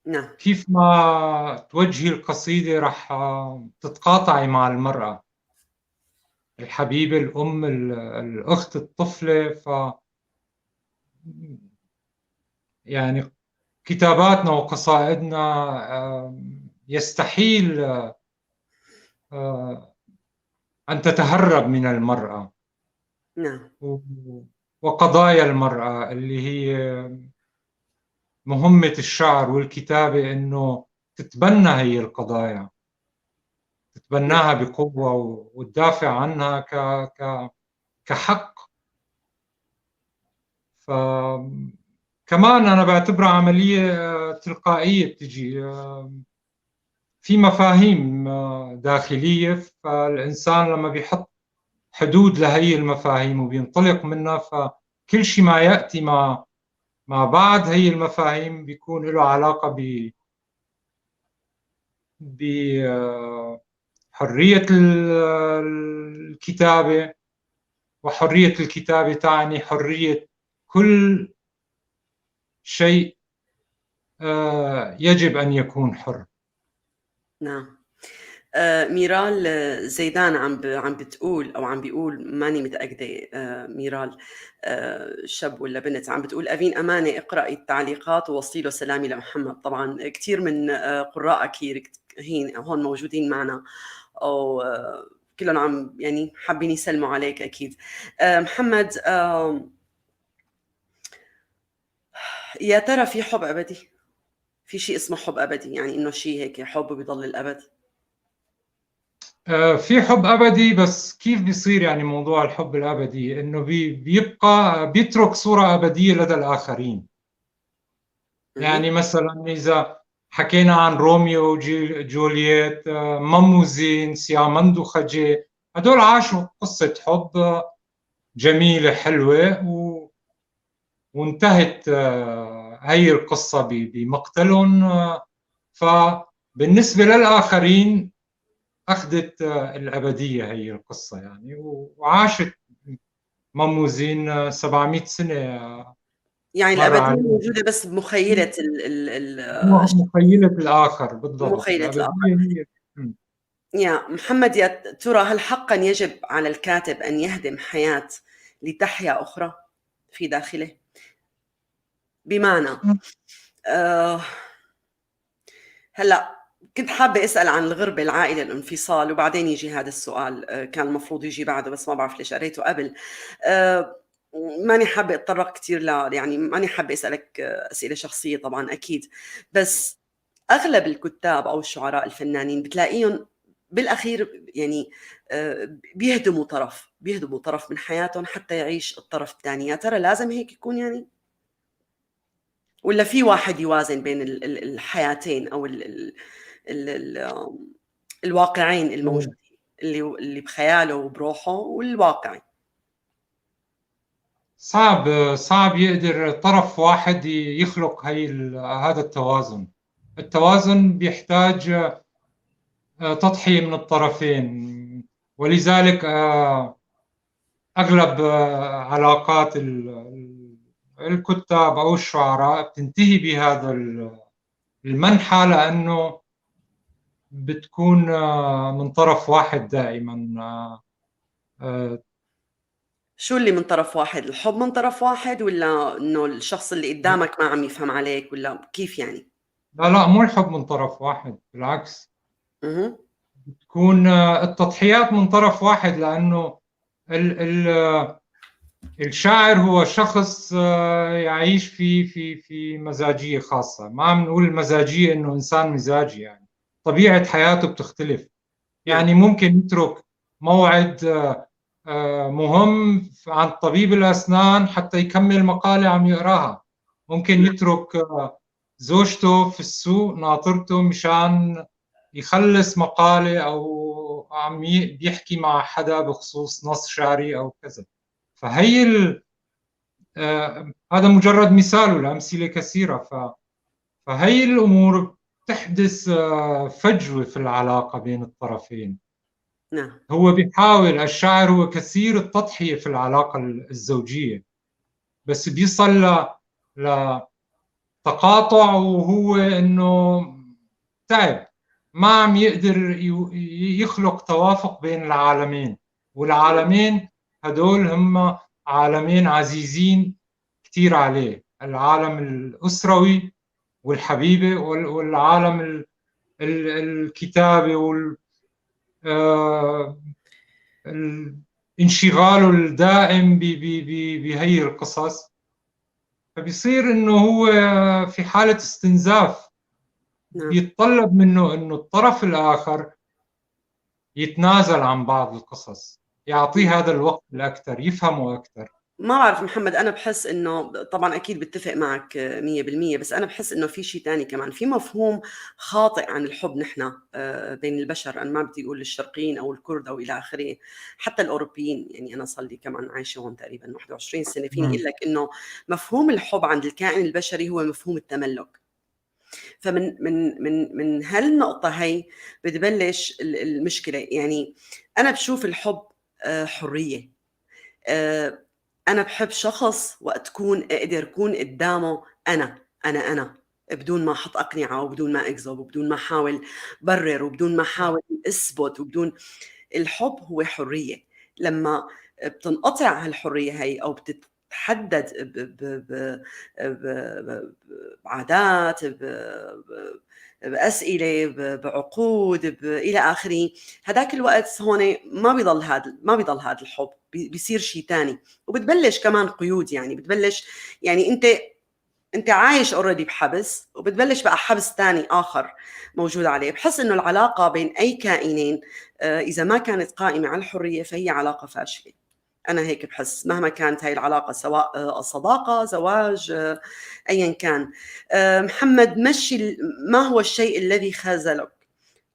Speaker 5: نعم.
Speaker 6: كيف ما توجهي القصيدة رح تتقاطعي مع المرأة، الحبيبة، الأم، الأخت، الطفلة. يعني كتاباتنا وقصائدنا يستحيل أن تتهرب من المرأة.
Speaker 5: نعم.
Speaker 6: وقضايا المرأة اللي هي مهمة الشعر والكتابة، إنه تتبنى هي القضايا، تتبناها بقوة وتدافع عنها كحق. فكمان أنا بعتبرها عملية تلقائية بتجي في مفاهيم داخلية، فالإنسان لما بيحط حدود لهي المفاهيم وبينطلق منها، فكل شيء ما يأتي مع بعض هي المفاهيم بيكون له علاقة بحرية الكتابة، وحرية الكتابة تعني حرية كل شيء يجب أن يكون حر.
Speaker 5: نعم. ميرال زيدان عم بتقول او عم بيقول، ماني متاكده، ميرال شاب ولا بنت، عم بتقول افين امانه اقراي التعليقات ووصلي له سلامي لمحمد. طبعا كثير من قرائك هين هون موجودين معنا، او كلهم عم يعني حابين يسلموا عليك اكيد. محمد، يا ترى في حب ابدي؟ في شيء اسمه حب ابدي؟ يعني انه شيء هيك حب بيضل للابد؟
Speaker 6: في حب أبدي، بس كيف بيصير يعني موضوع الحب الأبدي؟ إنه بيبقى بيترك صورة أبدية لدى الآخرين. يعني مثلا إذا حكينا عن روميو وجولييت، ماموزين، سيامندو خجي، هدول عاشوا قصة حب جميلة حلوة وانتهت هي القصة بمقتلهم. فبالنسبة للآخرين أخذت الأبدية هي القصة يعني، وعاشت ماموزين 700 سنة.
Speaker 5: يعني الأبدية موجودة بس بمخيلة
Speaker 6: مخيلة الآخر. بالضبط،
Speaker 5: مخيلة الآخر. يا محمد، يا ترى هل حقا يجب على الكاتب أن يهدم حياة لتحيا أخرى في داخله؟ بمعنى هلأ كنت حابة أسأل عن الغربة، العائلة، الانفصال، وبعدين يجي هذا السؤال، كان المفروض يجي بعده بس ما بعرف ليش قريته قبل. ماني حابة أتطرق كثير يعني ماني حابة أسألك أسئلة شخصية طبعا أكيد، بس أغلب الكتاب أو الشعراء الفنانين بتلاقيهم بالأخير يعني بيهدموا طرف من حياتهم حتى يعيش الطرف الثاني. يا ترى لازم هيك يكون يعني؟ ولا في واحد يوازن بين الحياتين أو ال ال ال الواقعين الموجودين، اللي بخياله وبروحه والواقعي؟
Speaker 6: صعب يقدر طرف واحد يخلق هذا التوازن. التوازن بيحتاج تضحية من الطرفين، ولذلك أغلب علاقات الكتاب أو الشعراء بتنتهي بهذا المنحى، لأنه بتكون من طرف واحد دائما.
Speaker 5: شو اللي من طرف واحد؟ الحب من طرف واحد، ولا إنه الشخص اللي قدامك ما عم يفهم عليك، ولا كيف يعني؟
Speaker 6: لا، مو الحب من طرف واحد، بالعكس. بتكون التضحيات من طرف واحد، لأنه ال ال الشاعر هو شخص يعيش في مزاجية خاصة. ما عم نقول المزاجية إنه إنسان مزاجي، يعني طبيعة حياته بتختلف. يعني ممكن يترك موعد مهم عند طبيب الأسنان حتى يكمل مقالة عم يقراها. ممكن يترك زوجته في السوق ناطرته مشان يخلص مقالة أو عم بيحكي مع حدا بخصوص نص شعري أو كذا. فهي هذا مجرد مثال والأمثلة كثيرة. فهي الأمور بتحدث فجوة في العلاقة بين الطرفين.
Speaker 5: نعم.
Speaker 6: هو بيحاول، الشاعر هو كثير التضحية في العلاقة الزوجية، بس بيصل لتقاطع وهو إنه تعب، ما عم يقدر يخلق توافق بين العالمين، والعالمين هدول هم عالمين عزيزين كتير عليه، العالم الأسروي والحبيبة والعالم الكتابة انشغاله الدائم بهي القصص. فبيصير إنه هو في حالة استنزاف.
Speaker 5: نعم.
Speaker 6: بيتطلب منه إنه الطرف الآخر يتنازل عن بعض القصص، يعطيه هذا الوقت الأكثر، يفهمه أكثر.
Speaker 5: ما بعرف محمد، أنا بحس إنه طبعاً أكيد بتفق معك 100%، بس أنا بحس إنه في شيء تاني كمان، في مفهوم خاطئ عن الحب نحن بين البشر. أنا ما بدي أقول الشرقيين أو الكرد أو إلى آخره، حتى الأوروبيين، يعني أنا صار لي كمان عايشة هون تقريباً 21 سنة، فيني أقول لك إنه مفهوم الحب عند الكائن البشري هو مفهوم التملك. فمن من من من هالنقطة هي بتبلش المشكلة. يعني أنا بشوف الحب حرية. أنا بحب شخص وقت كون أقدر كون قدامه أنا أنا أنا، بدون ما أحط أقنعة وبدون ما أكذب وبدون ما أحاول برر وبدون ما أحاول أثبت وبدون. الحب هو حرية. لما بتنقطع هالحرية هي أو بتتحدد بعادات، بأسئلة، بعقود، إلى آخره، هداك الوقت هون ما بيضل هذا، ما بيضل هذا الحب، بيصير شيء تاني، وبتبلش كمان قيود. يعني بتبلش، يعني أنت عايش already بحبس، وبتبلش بقى حبس تاني آخر موجود عليه. بحس إنه العلاقة بين أي كائنين إذا ما كانت قائمة على الحرية فهي علاقة فاشلة. أنا هيك بحس، مهما كانت هاي العلاقة، سواء صداقة، زواج، أياً كان. محمد، ما هو الشيء الذي خذلك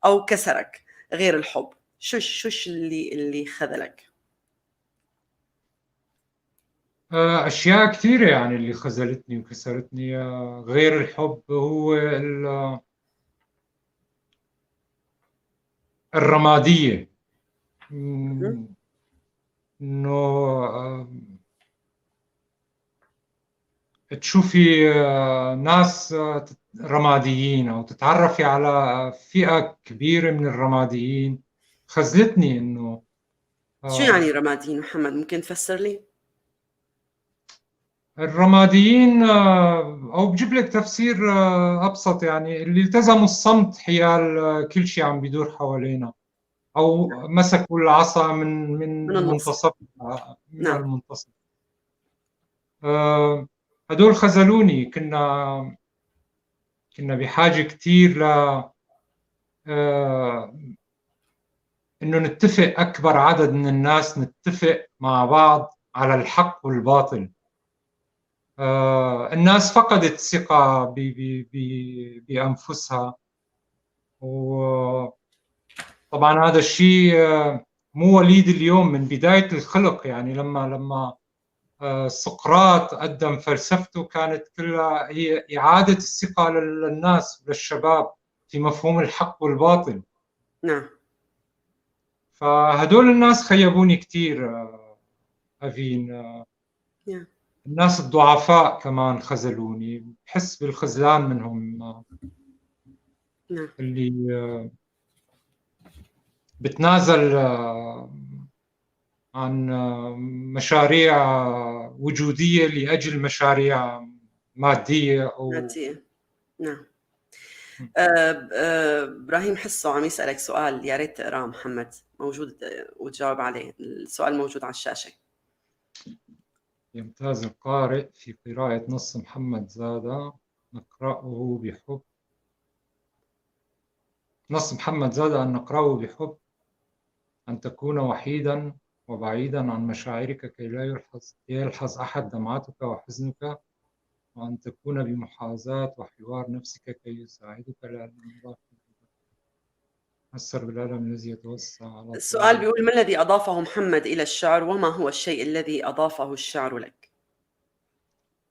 Speaker 5: أو كسرك غير الحب؟ شو اللي خذلك؟
Speaker 6: أشياء كثيرة يعني اللي خذلتني وكسرتني غير الحب، هو الرمادية. إنه تشوفي ناس رماديين أو تتعرفي على فئة كبيرة من الرماديين، خذلتني إنه
Speaker 5: شو يعني رماديين محمد؟ ممكن تفسر لي؟
Speaker 6: الرماديين أو بجيب لك تفسير أبسط، يعني اللي التزموا الصمت حيال كل شيء عم بيدور حوالينا، أو مسكوا العصا من
Speaker 5: النص.
Speaker 6: منتصف، من المنتصف. هدول خذلوني. كنا بحاجة كتير ل إنه نتفق، أكبر عدد من الناس نتفق مع بعض على الحق والباطل. الناس فقدت ثقة بأنفسها، وطبعا هذا الشيء مو وليد اليوم، من بداية الخلق. يعني لما سقراط قدم فلسفته كانت كلها هي إعادة الثقة للناس وللشباب في مفهوم الحق والباطل.
Speaker 5: نعم.
Speaker 6: فهدول الناس خيبوني كتير أفين. الناس الضعفاء كمان خذلوني، بحس بالخذلان منهم.
Speaker 5: نعم.
Speaker 6: اللي بتنازل عن مشاريع وجودية لأجل مشاريع مادية أو
Speaker 5: مادية. نعم. إبراهيم حسو عم يسألك سؤال، يا ريت تقراه محمد، موجود وتجاوب عليه، السؤال موجود على الشاشة.
Speaker 6: يمتاز القارئ في قراءة نص محمد زادة نقرأه بحب. نص محمد زادة أن نقرأه بحب، أن تكون وحيدا وبعيدا عن مشاعرك كي لا يلحظ أحد دمعتك وحزنك، وأن تكون بمحاذاة وحوار نفسك كي يساعدك، لأن أثر بالألم الذي يتوسع على
Speaker 5: السؤال بيقول: ما الذي أضافه محمد إلى الشعر، وما هو الشيء الذي أضافه الشعر لك؟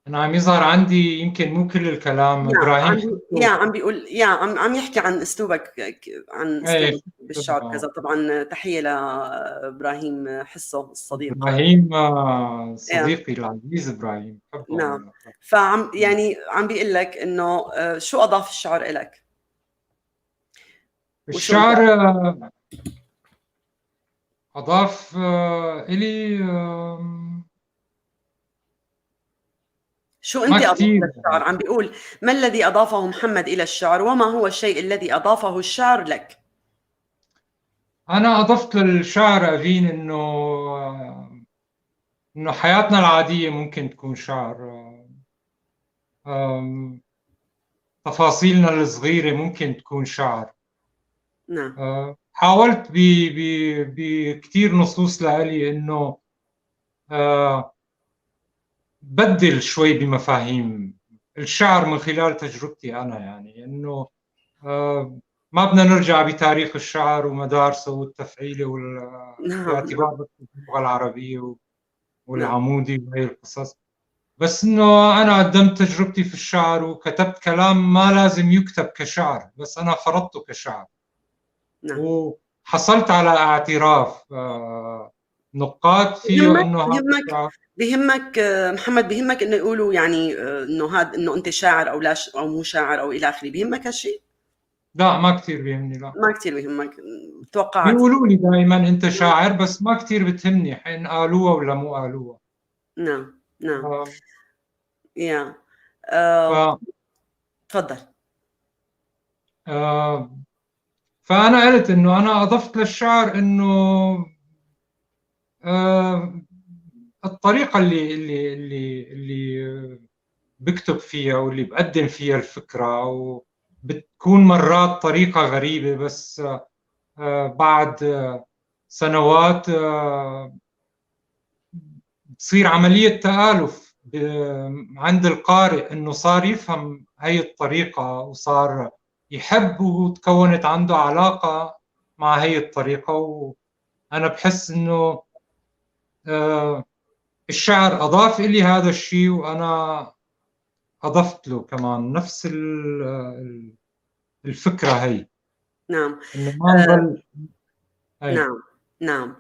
Speaker 6: أنا عم يظهر عندي يمكن مو كل الكلام. إبراهيم
Speaker 5: عم بيقول عم يحكي عن أسلوبك، عن أسلوبك بالشعر كذا. طبعا تحية لإبراهيم حسه الصديق.
Speaker 6: إبراهيم صديقي العزيز إبراهيم.
Speaker 5: نعم. فعم يعني عم بيقول لك إنه شو أضاف الشعر إلك؟
Speaker 6: الشعر أضاف إلي
Speaker 5: شو أنت أضفت للشعر؟ عم بيقول ما الذي أضافه محمد إلى الشعر، وما هو الشيء الذي أضافه الشعر لك؟
Speaker 6: أنا أضفت للشعر أفين إنه حياتنا العادية ممكن تكون شعر، تفاصيلنا الصغيرة ممكن تكون شعر.
Speaker 5: نعم.
Speaker 6: حاولت بكثير نصوص لإلي إنه بدل شوي بمفاهيم الشعر من خلال تجربتي أنا، يعني إنه ما بدنا نرجع بتاريخ الشعر ومدارسه والتفعيله باعتبار اللغة العربية والعمودي وهي القصص، بس إنه أنا قدمت تجربتي في الشعر وكتبت كلام ما لازم يكتب كشعر، بس أنا فرضته كشعر.
Speaker 5: نعم.
Speaker 6: وحصلت على اعتراف نقاد فيه انه
Speaker 5: بهمك محمد، بهمك انه يقولوا يعني انه هذا انه انت شاعر او لا او مو شاعر او الى اخره، بهمك هالشيء؟
Speaker 6: لا ما كثير بيهمني. لا
Speaker 5: ما كثير بيهمك. توقعت
Speaker 6: بيقولوا لي دائما انت شاعر، بس ما كثير بتهمني حين قالوها ولا مو قالوها.
Speaker 5: نعم نعم. يا تفضل.
Speaker 6: فأنا قلت إنه أنا أضفت للشعر إنه الطريقة اللي اللي اللي اللي بكتب فيها واللي بقدم فيها الفكرة، وبتكون مرات طريقة غريبة، بس بعد سنوات بتصير عملية تآلف عند القارئ، إنه صار يفهم هي الطريقة وصار يحب وتكونت عنده علاقة مع هي الطريقة. وأنا بحس إنه الشعر أضاف إلي هذا الشيء، وأنا أضفت له كمان نفس الفكرة هي.
Speaker 5: نعم.
Speaker 6: إنه ما نضل.
Speaker 5: نعم نعم.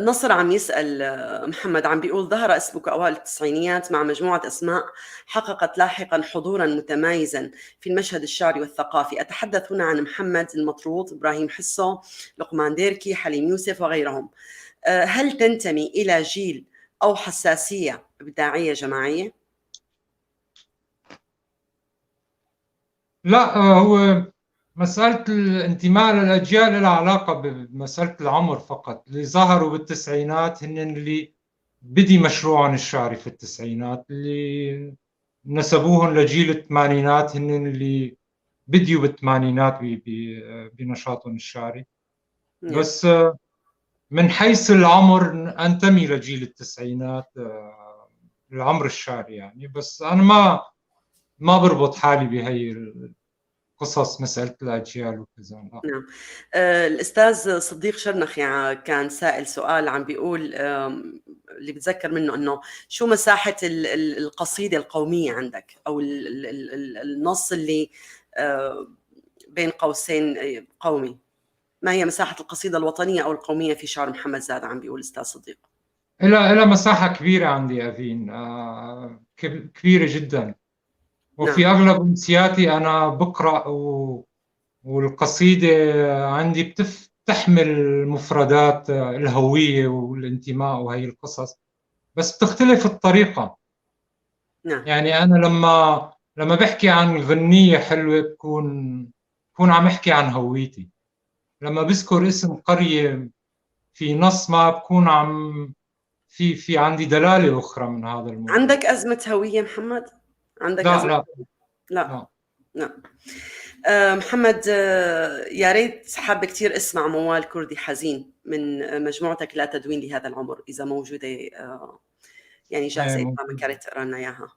Speaker 5: نصر عم يسأل محمد، عم بيقول: ظهر اسمك أوائل التسعينيات مع مجموعة أسماء حققت لاحقا حضورا متمايزا في المشهد الشعري والثقافي. أتحدث هنا عن محمد المطروط، إبراهيم حسو، لقمان ديركي، حليم يوسف وغيرهم. هل تنتمي إلى جيل أو حساسية إبداعية جماعية؟
Speaker 6: لا، هو مسألة الانتماء للأجيال لها علاقة بمسألة العمر فقط. اللي ظهروا بالتسعينات هن اللي بدي مشروعهم الشعري في التسعينات، اللي نسبوهم لجيل الثمانينات هن اللي بديوا بالثمانينات بنشاطهم الشعري. بس من حيث العمر أنتمي لجيل التسعينات، العمر الشعري يعني. بس أنا ما بربط حالي بهي قصص مسألة الأجيال وكذا.
Speaker 5: نعم. الأستاذ صديق شرنخي كان سائل سؤال، عم بيقول اللي بتذكر منه أنه شو مساحة القصيدة القومية عندك، أو النص اللي بين قوسين قومي، ما هي مساحة القصيدة الوطنية أو القومية في شعر محمد زاد؟ عم بيقول الأستاذ صديق.
Speaker 6: إلها مساحة كبيرة عندي أفين، كبيرة جدا. وفي نعم. أغلب أمسياتي أنا بقرأ والقصيدة عندي بتحمل مفردات الهوية والانتماء وهي القصص، بس بتختلف الطريقة.
Speaker 5: نعم.
Speaker 6: يعني أنا لما بحكي عن غنية حلوة بكون عم أحكي عن هويتي. لما بذكر اسم قرية في نص ما بكون عم في عندي دلالة أخرى من هذا الموضوع.
Speaker 5: عندك أزمة هوية محمد؟ عندك
Speaker 6: لا
Speaker 5: أزمة؟
Speaker 6: لا
Speaker 5: لا لا. محمد، يا ريت، حابة كثير اسمع موال كردي حزين من مجموعتك لا تدوين لهذا العمر، إذا موجودة يعني جاهزة، إذا ما كانت تقرا لنا إياها.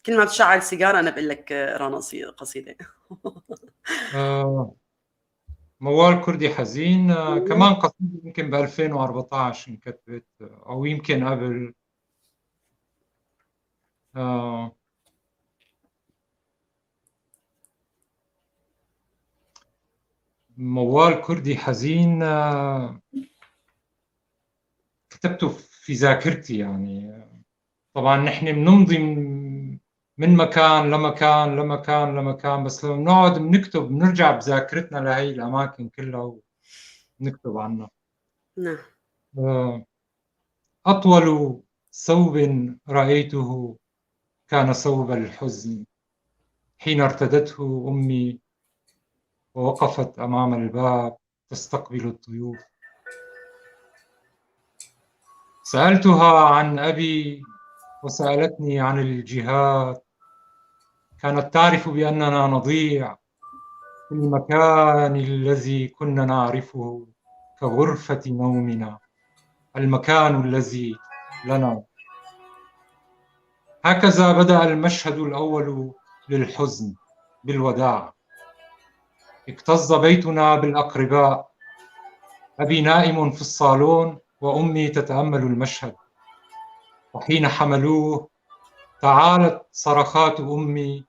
Speaker 5: كل ما بتشعل سيجارة أنا بقول لك اقرا قصيدة.
Speaker 6: موال كردي حزين، كمان قصيدة يمكن ب 2014 انكتبت أو يمكن قبل. موال كردي حزين كتبته في ذاكرتي. يعني طبعا نحن بنمضي من مكان لمكان لمكان لمكان، بس لما بنقعد بنكتب بنرجع بذاكرتنا لهي الأماكن كلها ونكتب عنها.
Speaker 5: نعم.
Speaker 6: أطول ثوب رأيته كان ثوب الحزن حين ارتدته أمي ووقفت أمام الباب تستقبل الضيوف. سألتها عن أبي وسألتني عن الجهاد. كانت تعرف بأننا نضيع في المكان الذي كنا نعرفه كغرفة نومنا، المكان الذي لنا. هكذا بدأ المشهد الأول للحزن بالوداع. اكتظ بيتنا بالأقرباء، أبي نائم في الصالون وأمي تتأمل المشهد. وحين حملوه تعالت صرخات أمي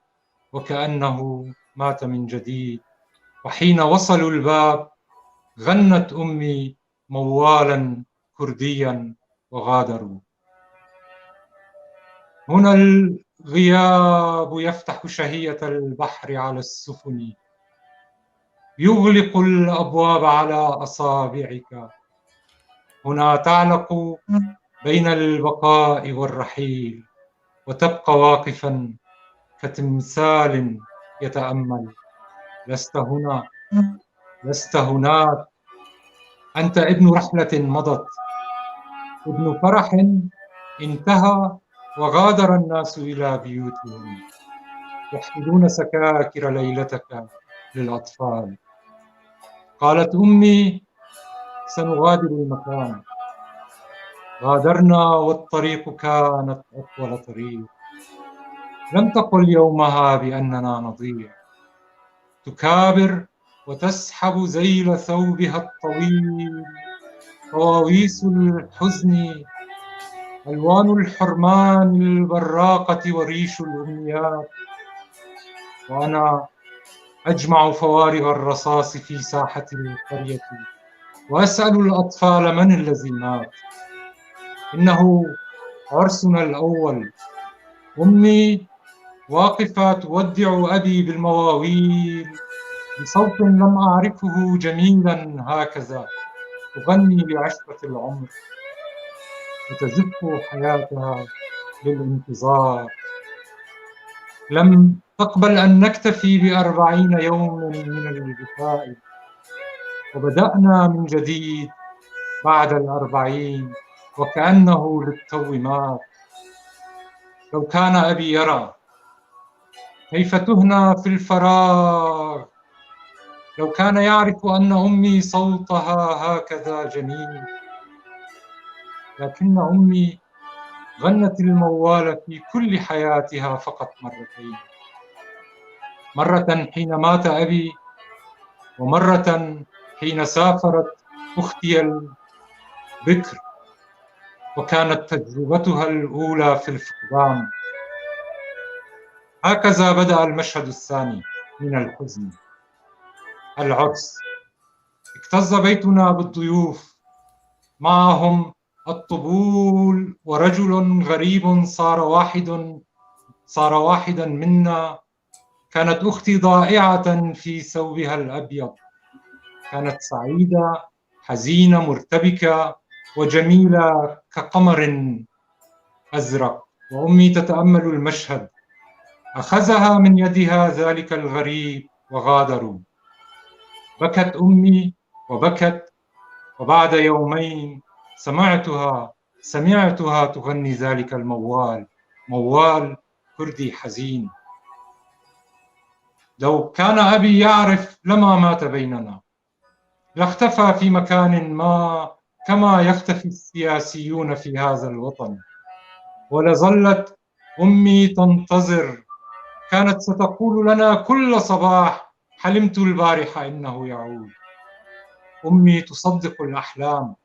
Speaker 6: وكأنه مات من جديد. وحين وصلوا الباب غنت أمي موالا كرديا وغادروا. هنا الغياب يفتح شهية البحر على السفن، يغلق الأبواب على أصابعك. هنا تعلق بين البقاء والرحيل وتبقى واقفا كتمثال يتأمل. لست هنا، لست هناك، أنت ابن رحلة مضت، ابن فرح انتهى وغادر الناس إلى بيوتهم يحملون سكاكر ليلتك للأطفال. قالت أمي سنغادر المكان. غادرنا والطريق كانت أطول طريق. لم تقل يومها بأننا نضيع. تكابر وتسحب ذيل ثوبها الطويل، طواويس الحزن، ألوان الحرمان البراقة وريش الأمنيات. وأنا أجمع فوارغ الرصاص في ساحة القرية وأسأل الأطفال من الذي مات. إنه عرسنا الأول. أمي واقفة تودع أبي بالمواويل بصوت لم أعرفه جميلا هكذا، تغني لعشرة العمر وتزف حياتها للانتظار. لم تقبل أن نكتفي ب40 يوما من البكاء، وبدأنا من جديد بعد 40 وكأنه للتو مات. لو كان أبي يرى كيف تهنى في الفراغ، لو كان يعرف أن أمي صوتها هكذا جميل. لكن أمي غنت الموال في كل حياتها فقط مرتين، مرة حين مات أبي، ومرة حين سافرت أختي البكر، وكانت تجربتها الأولى في الفقدان. هكذا بدأ المشهد الثاني من الحزن، العرس. اكتظ بيتنا بالضيوف، معهم الطبول ورجل غريب صار واحدا منا. كانت أختي ضائعة في ثوبها الأبيض، كانت سعيدة حزينة مرتبكة وجميلة كقمر أزرق. وأمي تتأمل المشهد. أخذها من يدها ذلك الغريب وغادروا. بكت أمي وبكت، وبعد يومين سمعتها تغني ذلك الموال، موال كردي حزين. لو كان أبي يعرف لما مات بيننا، لاختفى في مكان ما كما يختفي السياسيون في هذا الوطن، ولظلت أمي تنتظر. كانت ستقول لنا كل صباح: حلمت البارحة إنه يعود. أمي تصدق الأحلام.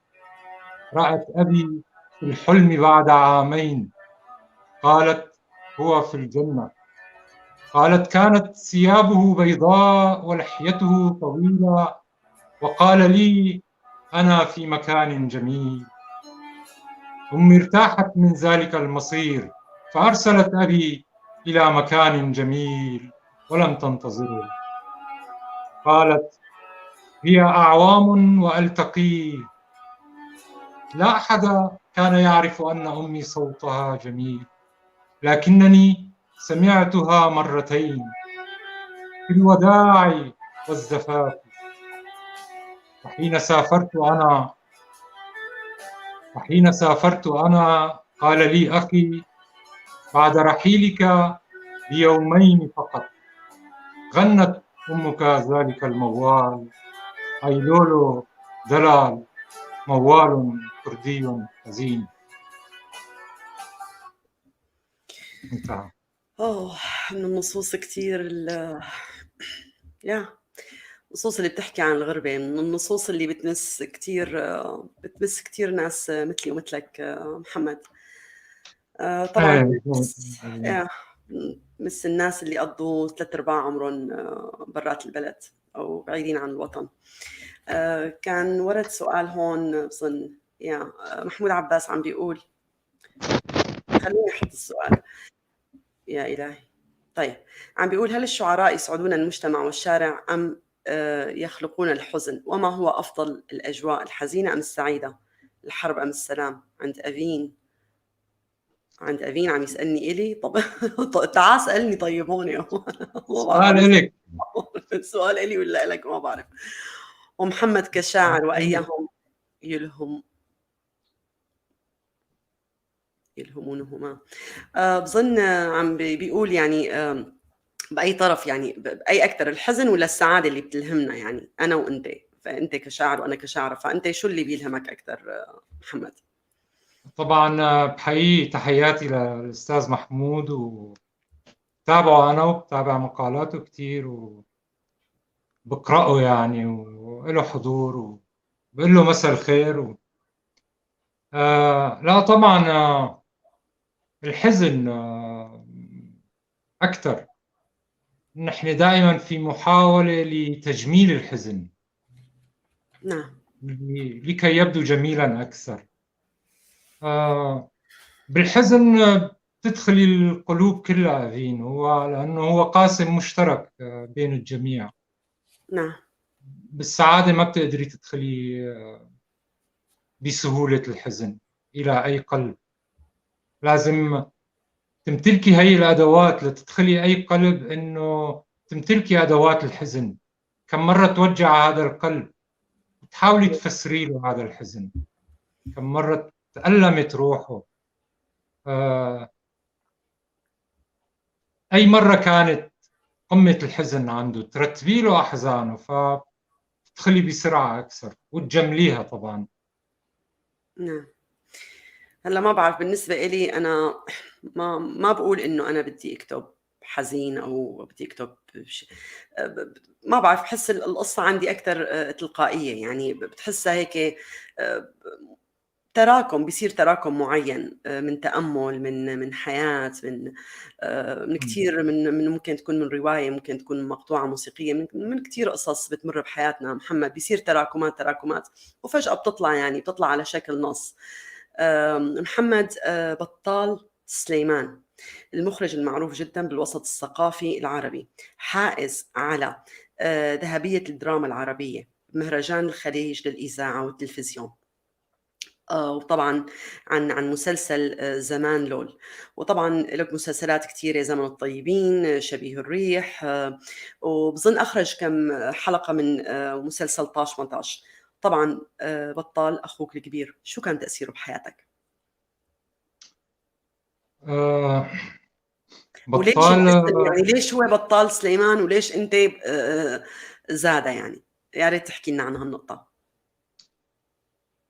Speaker 6: رأت أبي في الحلم بعد عامين، قالت: هو في الجنة. قالت: كانت ثيابه بيضاء ولحيته طويلة، وقال لي: أنا في مكان جميل. أمي ارتاحت من ذلك المصير، فأرسلت أبي إلى مكان جميل ولم تنتظره. قالت: هي أعوام وألتقيه. لا أحد كان يعرف أن أمي صوتها جميل، لكنني سمعتها مرتين في الوداع والزفاف. وحين سافرت أنا قال لي أخي: بعد رحيلك بيومين فقط غنت أمك ذلك الموال، أي لولو دلال، موال كردي حزين. انتهى.
Speaker 5: أوه، من النصوص كتير يا النصوص اللي بتحكي عن الغربة، من النصوص اللي بتمس كتير ناس مثلي ومثلك محمد. طبعا مس الناس اللي قضوا 3/4 عمرهم برات البلد أو بعيدين عن الوطن. كان ورد سؤال هون بظن يا محمود عباس عم بيقول، خليني أحط السؤال، يا إلهي. طيب، عم بيقول: هل الشعراء يسعدون المجتمع والشارع أم يخلقون الحزن؟ وما هو أفضل الأجواء، الحزينة أم السعيدة؟ الحرب أم السلام؟ عند أفين عم يسألني إلي. طب تعال سألني. طيب هون
Speaker 6: سؤال إلك،
Speaker 5: سؤال إلي ولا إلك ما بعرف. ومحمد كشاعر وأيهم يلهمونهما. بظن عم بيقول يعني بأي طرف، يعني بأي أكثر، الحزن ولا السعادة اللي بتلهمنا؟ يعني أنا وأنت، فأنت كشاعر وأنا كشاعرة، فأنت شو اللي بيلهمك أكثر محمد؟
Speaker 6: طبعا بحيي تحياتي للأستاذ محمود، وتابعه أنا وبتابع مقالاته كثير وبقرأه يعني، وله حضور وبقول له مساء الخير لا طبعا الحزن أكثر. نحن دائما في محاولة لتجميل الحزن،
Speaker 5: نعم،
Speaker 6: لكي يبدو جميلا أكثر. بالحزن تدخلي القلوب كلها فين، هو لأنه هو قاسم مشترك بين الجميع.
Speaker 5: نعم.
Speaker 6: بالسعادة ما بتقدري تدخلي بسهولة الحزن إلى أي قلب. لازم تمتلكي هاي الأدوات لتدخلي أي قلب، إنه تمتلكي أدوات الحزن. كم مرة توجع هذا القلب تحاولي تفسري له هذا الحزن، كم مرة تألمت روحه، أي مرة كانت قمة الحزن عنده ترتبي له أحزانه، فتدخلي بسرعة أكثر وتجمليها طبعا.
Speaker 5: نعم. هلا ما بعرف، بالنسبة إلي أنا ما بقول إنه أنا بدي أكتب حزين أو بدي أكتب ما بعرف، بحس القصة عندي أكثر تلقائية، يعني بتحسها هيك تراكم، بيصير تراكم معين من تأمل، من حياة، من كثير، من ممكن تكون من رواية، ممكن تكون مقطوعة موسيقية، من كثير قصص بتمر بحياتنا محمد، بيصير تراكمات وفجأة بتطلع، يعني بتطلع على شكل نص. محمد بطال سليمان، المخرج المعروف جدا بالوسط الثقافي العربي، حائز على ذهبية الدراما العربية بمهرجان الخليج للإذاعة والتلفزيون، وطبعا عن مسلسل زمان لول، وطبعا لك مسلسلات كثيرة، زمن الطيبين، شبيه الريح، وبظن أخرج كم حلقة من مسلسل طاش مطاش. طبعا بطال أخوك الكبير، شو كان تأثيره بحياتك؟
Speaker 6: آه
Speaker 5: وليش
Speaker 6: بطال
Speaker 5: الاسم يعني ليش هو بطال سليمان وليش أنت زادة؟ يعني يا ريت تحكي لنا عن هالنقطة.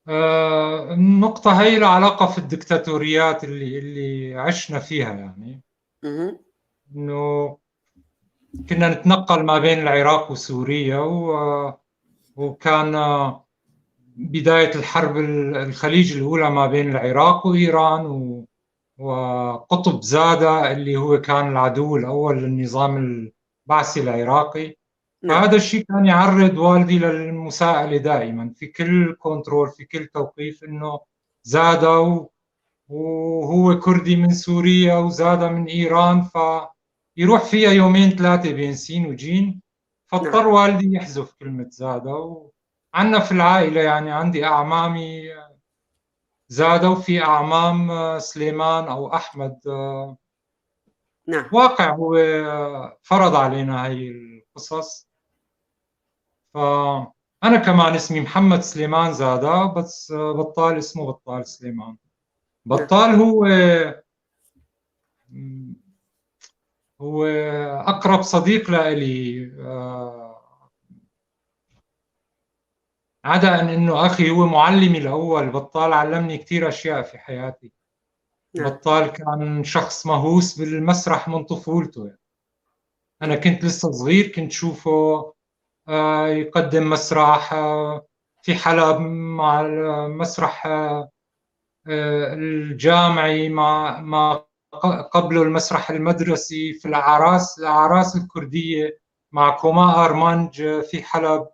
Speaker 6: النقطة هي لها علاقة في الدكتاتوريات اللي عشنا فيها، يعني إنه كنا نتنقل ما بين العراق وسوريا، وكان بداية الحرب الخليج الأولى ما بين العراق وإيران، وقطب زادة اللي هو كان العدو الأول للنظام البعثي العراقي. فهذا الشيء كان يعرض والدي للمساءلة دائما في كل control، في كل توقيف، إنه زادة وهو كردي من سوريا وزادة من إيران، فيروح فيها يومين ثلاثة بين سين وجين. فاضطر والدي يحذف كلمة زادة. وعندنا في العائلة يعني عندي أعمامي زادة وفي أعمام سليمان أو أحمد. واقع هو فرض علينا هاي القصص. فأنا كمان اسمي محمد سليمان زادة، بس بطال اسمه بطال سليمان. بطال هو أقرب صديق لإلي، عدا أن إنه أخي هو معلمي الأول. بطال علمني كثير أشياء في حياتي. بطال كان شخص مهووس بالمسرح من طفولته، يعني أنا كنت لسه صغير كنت شوفه يقدم مسرح في حلب مع المسرح الجامعي، مع قبله المسرح المدرسي، في الأعراس الكردية مع كوما أرمانج في حلب.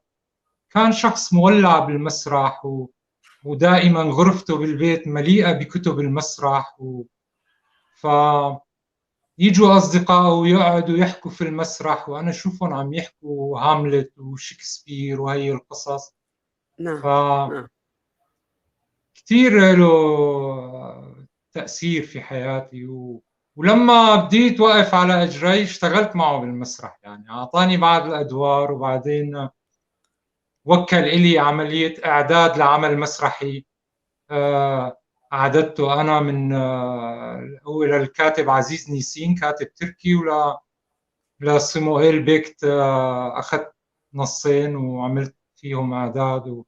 Speaker 6: كان شخص مولع بالمسرح، ودائما غرفته بالبيت مليئة بكتب المسرح، ف يجوا أصدقائه ويقعدوا يحكوا في المسرح، وأنا أشوفهم عم يحكوا هاملت وشكسبير وهي القصص. كثير له تأثير في حياتي. ولما بديت وقف على أجري اشتغلت معه بالمسرح، يعني أعطاني بعض الأدوار، وبعدين وكل إلي عملية إعداد لعمل مسرحي أعددته أنا من هو للكاتب عزيز نيسين، كاتب تركي، ولا لصيموئيل بيكت أخذت نصين وعملت فيهم إعداد،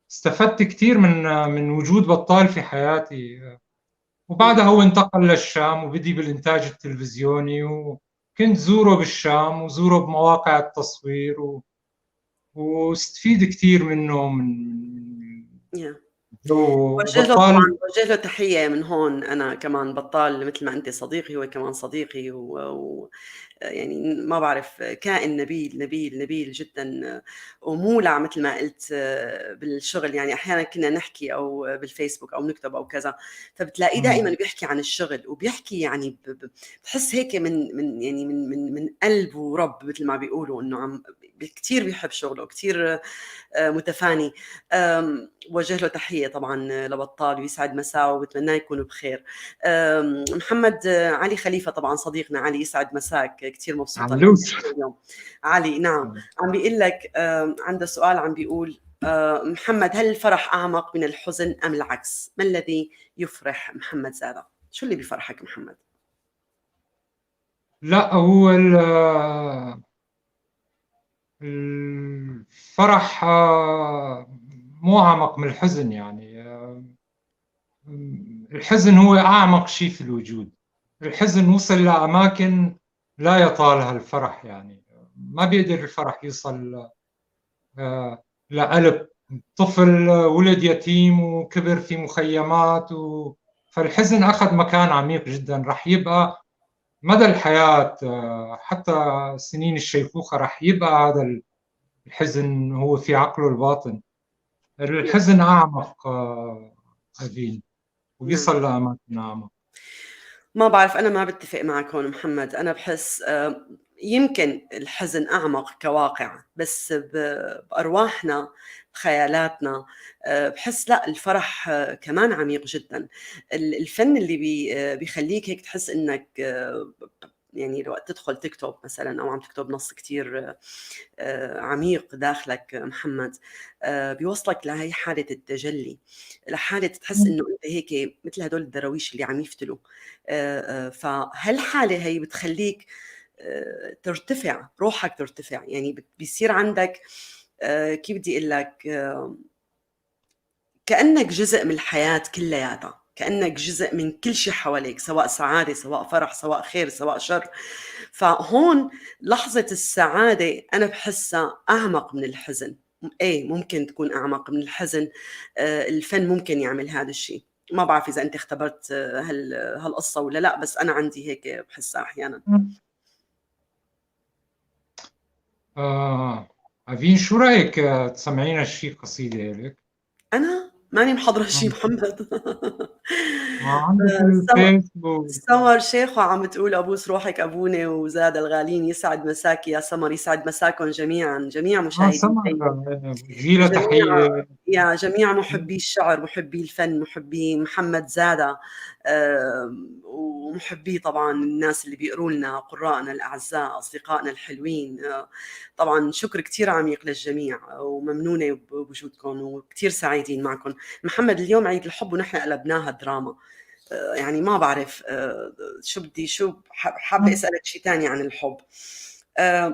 Speaker 6: واستفدت كثير من وجود بطال في حياتي. وبعدها هو انتقل للشام وبدي بالإنتاج التلفزيوني، وكنت زوره بالشام وزوره بمواقع التصوير، واستفيد كثير منه. من
Speaker 5: وجه له طبعا، وجه له تحية من هون. انا كمان بطال مثل ما انت صديقي، هو كمان صديقي، و يعني ما بعرف، كائن نبيل نبيل نبيل جدا، ومولع مثل ما قلت بالشغل. يعني احيانا كنا نحكي او بالفيسبوك او نكتب او كذا، فبتلاقيه دائما بيحكي عن الشغل، وبيحكي يعني بتحس هيك من يعني من قلب ورب، مثل ما بيقولوا، انه عم كثير بيحب شغله، كثير متفاني. وجه له تحية طبعا لبطال، ويسعد مساءه وبتمناه يكون بخير. محمد علي خليفة طبعا صديقنا علي، يسعد مساك، كثير مبسوطة اليوم علي. نعم، عم بيقول لك عنده سؤال، عم بيقول محمد، هل الفرح اعمق من الحزن ام العكس؟ ما الذي يفرح محمد زاده؟ شو اللي بيفرحك محمد؟
Speaker 6: لا، هو الفرح مو أعمق من الحزن، يعني الحزن هو أعمق شيء في الوجود. الحزن وصل لأماكن لا يطالها الفرح، يعني ما بيقدر الفرح يوصل لقلب طفل ولد يتيم وكبر في مخيمات، فالحزن أخذ مكان عميق جدا، رح يبقى مدى الحياة، حتى سنين الشيخوخة رح يبقى هذا الحزن هو في عقله الباطن. الحزن أعمق أفين، وبيصل لأماكن أعمق.
Speaker 5: ما بعرف، أنا ما بتفق معك هون محمد. أنا بحس يمكن الحزن أعمق كواقع، بس بأرواحنا، بخيالاتنا، بحس لا، الفرح كمان عميق جدا. الفن اللي بيخليك هيك تحس إنك يعني وقت تدخل تكتب مثلا او عم تكتب نص كثير عميق داخلك محمد، بيوصلك لهي حاله التجلي، لحاله تحس انه انت هيك مثل هدول الدراويش اللي عم يفتلوا. فهالحاله هي بتخليك ترتفع، روحك ترتفع، يعني بيصير عندك كيف بدي اقول لك، كانك جزء من الحياة كلياتها، كانك جزء من كل شيء حواليك، سواء سعادة، سواء فرح، سواء خير، سواء شر. فهون لحظة السعادة انا بحسها اعمق من الحزن. ايه ممكن تكون اعمق من الحزن. الفن ممكن يعمل هذا الشيء. ما بعرف اذا انت اختبرت هالقصة ولا لا، بس انا عندي هيك بحسها احيانا.
Speaker 6: أفين، شو رأيك تسمعينا شيء قصيدة لك؟
Speaker 5: أنا ماني محضرة شيء محمد. سمر شيخو عم بتقول أبوس روحك أبوني وزاد الغالين، يسعد مساك يا سمر، يسعد مساكم جميعا، جميع مشاهدين،
Speaker 6: جيلة تحية
Speaker 5: يا جميع محبي الشعر، محبي الفن، محبي محمد زادة، ومحبي طبعا الناس اللي بيقروا لنا، قراءنا الأعزاء، أصدقائنا الحلوين. طبعا شكر كثير عميق للجميع، وممنونة بوجودكم وكثير سعيدين معكم. محمد، اليوم عيد الحب ونحن قلبناها دراما، يعني ما بعرف شو بدي، شو حابة أسألك شيء ثاني عن الحب.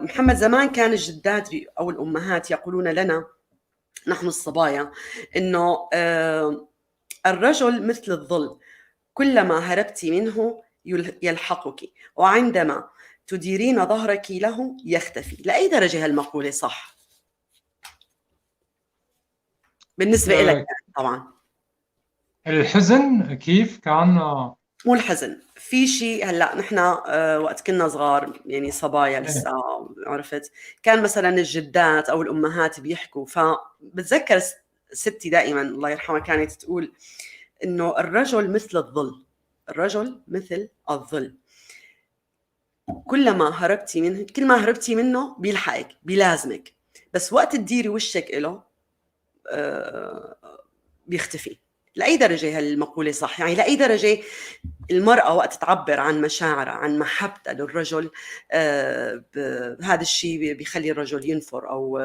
Speaker 5: محمد، زمان كان الجدات أو الأمهات يقولون لنا نحن الصبايا إنه الرجل مثل الظل، كلما هربت منه يلحقك، وعندما تديرين ظهرك له يختفي. لأي درجة هالمقولة صح بالنسبة لك؟ طبعا
Speaker 6: الحزن كيف كان؟
Speaker 5: مو الحزن، في شيء هلا نحن وقت كنا صغار، يعني صبايا لسه، عرفت، كان مثلا الجدات او الامهات بيحكوا، فبتذكر ستي دائما الله يرحمها كانت تقول انه الرجل مثل الظل، الرجل مثل الظل، كلما هربتي منه، كل ما هربتي منه بيلحقك، بيلازمك، بس وقت تديري وشك له بيختفي. لأي درجة هالمقولة صح؟ يعني لأي درجة المرأة وقت تعبر عن مشاعرها، عن محبتها للرجل، هذا الشيء بيخلي الرجل ينفر؟ أو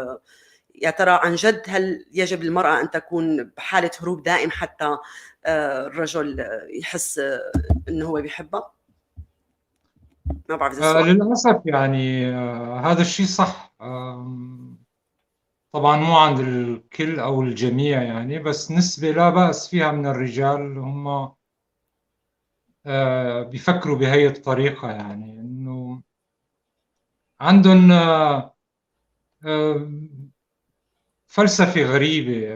Speaker 5: يا ترى عن جد هل يجب المرأة أن تكون بحالة هروب دائم حتى الرجل يحس أنه هو بيحبها؟ ما بعرف إذا
Speaker 6: للأسف يعني هذا الشيء صح، طبعا مو عند الكل أو الجميع يعني، بس نسبة لا بأس فيها من الرجال هم بيفكروا بهي الطريقة، يعني إنه عندهم فلسفة غريبة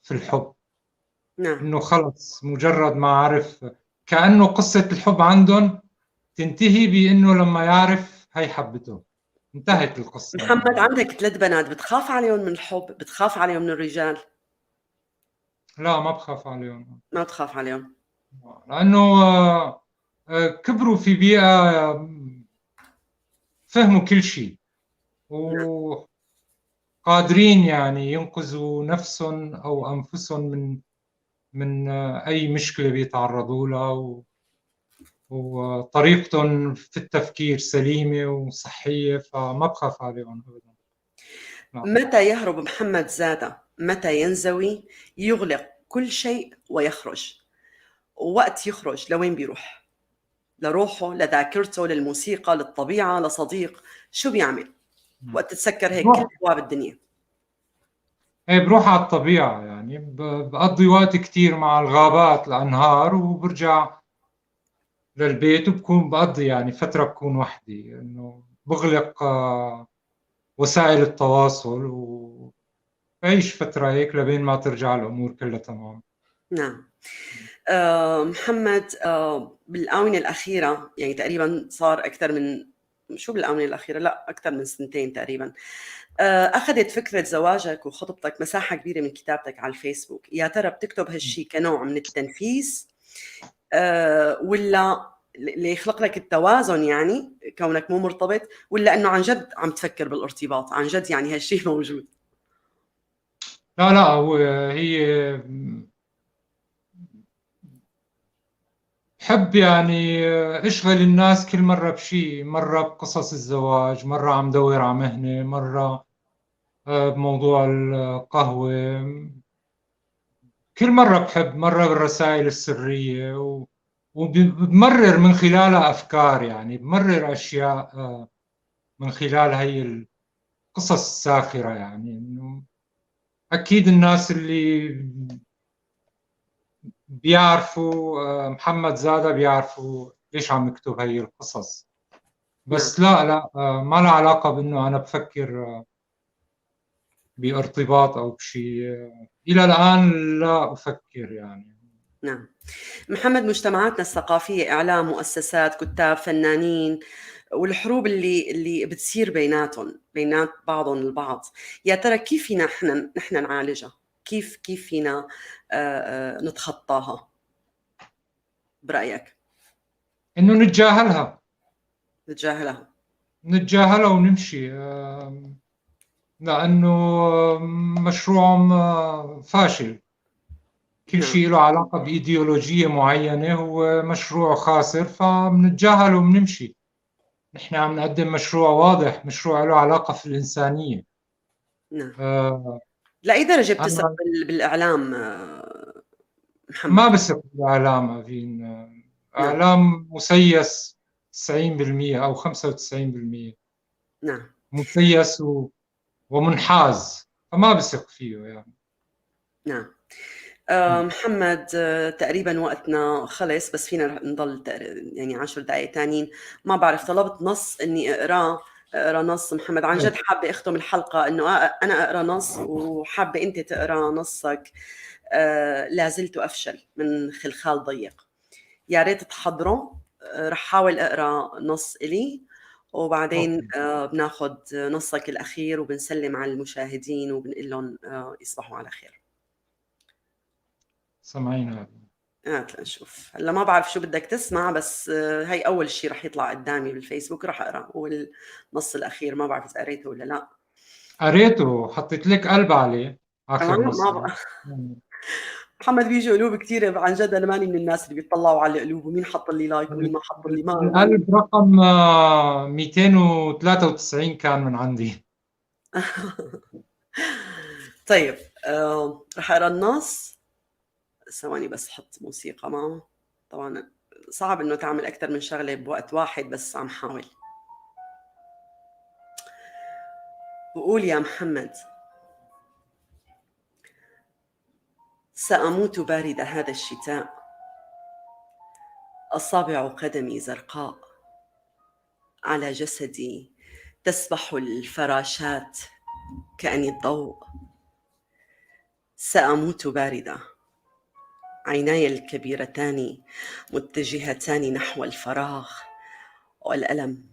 Speaker 6: في الحب.
Speaker 5: نعم.
Speaker 6: إنه خلص مجرد ما عرف، كأنه قصة الحب عندهم تنتهي بإنه لما يعرف هي حبته، انتهت القصة.
Speaker 5: محمد، عندك 3 بنات، بتخاف عليهم من الحب؟ بتخاف عليهم من الرجال؟
Speaker 6: لا، ما بخاف عليهم.
Speaker 5: ما بتخاف عليهم؟
Speaker 6: لأنه كبروا في بيئة فهموا كل شيء وقادرين يعني ينقذوا نفسهم أو أنفسهم من أي مشكلة بيتعرضوا لها، وطريقتهم في التفكير سليمة وصحية، فما بخاف عليهم أبدا.
Speaker 5: متى يهرب محمد زادة؟ متى ينزوي، يغلق كل شيء ويخرج؟ ووقت يخرج لوين بيروح؟ لروحه، لذاكرته، للموسيقى، للطبيعة، لصديق، شو بيعمل وقت تتسكر هيك كل أبواب الدنيا؟
Speaker 6: ايه، بروح على الطبيعة، يعني بقضي وقت كتير مع الغابات، الأنهار، وبرجع للبيت وبكون بقضي يعني فترة بكون وحدي، إنه بغلق وسائل التواصل وبعيش فترة هيك لبين ما ترجع الأمور كلها تمام.
Speaker 5: نعم. محمد، بالآونة الأخيرة، يعني تقريبا صار أكثر من شو بالآونة الأخيرة؟ لا، أكثر من سنتين تقريبا، أخذت فكرة زواجك وخطبتك مساحة كبيرة من كتابتك على الفيسبوك. يا ترى بتكتب هالشي كنوع من التنفيس، ولا ليخلق لك التوازن، يعني كونك مو مرتبط، ولا انه عن جد عم تفكر بالارتباط، عن جد يعني هالشيء موجود؟
Speaker 6: لا لا، هو هي بحب يعني اشغل الناس كل مرة بشيء، مرة بقصص الزواج، مرة عم دور على مهنة، مرة بموضوع القهوة، كل مرة بحب، مرة بالرسائل السرية، وبمرر من خلالها أفكار، يعني بمرر أشياء من خلال هي القصص الساخرة. يعني إنه أكيد الناس اللي بيعرفوا محمد زادة بيعرفوا ليش عم يكتب هي القصص. بس لا لا، ما لها علاقة بأنه أنا بفكر بارتباط أو بشيء، إلى الآن لا أفكر يعني.
Speaker 5: نعم محمد، مجتمعاتنا الثقافية، إعلام، مؤسسات، كتاب، فنانين، والحروب اللي بتصير بيناتهم، بينات بعضهم البعض، يا ترى كيف فينا نحن نعالجها؟ كيف فينا نتخطاها برأيك؟
Speaker 6: إنه نتجاهلها، نتجاهلها ونمشي، لأنه مشروعهم فاشل. كل شيء له علاقة بإيديولوجية معينة هو مشروع خاسر، فبنتجاهله وبنمشي. نحن عم نقدم مشروع واضح، مشروع له علاقة في الإنسانية.
Speaker 5: نعم. لأي درجة بتثق بالإعلام محمد؟
Speaker 6: ما بثق بالإعلام أفين. إعلام مسيس 90% أو 95%.
Speaker 5: نعم.
Speaker 6: مسيس ومنحاز، فما بثق فيه يعني.
Speaker 5: نعم. محمد، تقريبا وقتنا خلص، بس فينا نضل يعني 10 دقائق تانيين. ما بعرف، طلبت نص اني اقرا نص محمد، عن جد حابة اختم الحلقة انه انا اقرا نص وحابة انت تقرا نصك. لا زلت افشل من خلخال ضيق، يا ريت تحضره. رح حاول اقرا نص الي، وبعدين بناخذ نصك الاخير وبنسلم على المشاهدين وبنقول لهم يصبحوا على خير.
Speaker 6: سمعينا.
Speaker 5: هات لنشوف. هلا ما بعرف شو بدك تسمع، بس هي اول شيء رح يطلع قدامي بالفيسبوك، رح اقرا هو النص الاخير. ما بعرف اذا قريته ولا لا.
Speaker 6: قريته، حطيت لك قلب عليه اخر نص.
Speaker 5: ما محمد بيجي قلوب كثير، عن جد انا ماني من الناس اللي بيطلعوا على القلوب ومين حط لي like ومين ما حط لي. ما
Speaker 6: القلب رقم 293 كان من عندي.
Speaker 5: طيب رح اقرا النص. ثواني بس حط موسيقى معه. طبعا صعب انه تعمل اكثر من شغله بوقت واحد، بس عم حاول. بقول يا محمد: سأموت باردة هذا الشتاء، أصابع قدمي زرقاء، على جسدي تسبح الفراشات كأني الضوء. سأموت باردة، عيناي الكبيرتان متجهتان نحو الفراغ، والألم،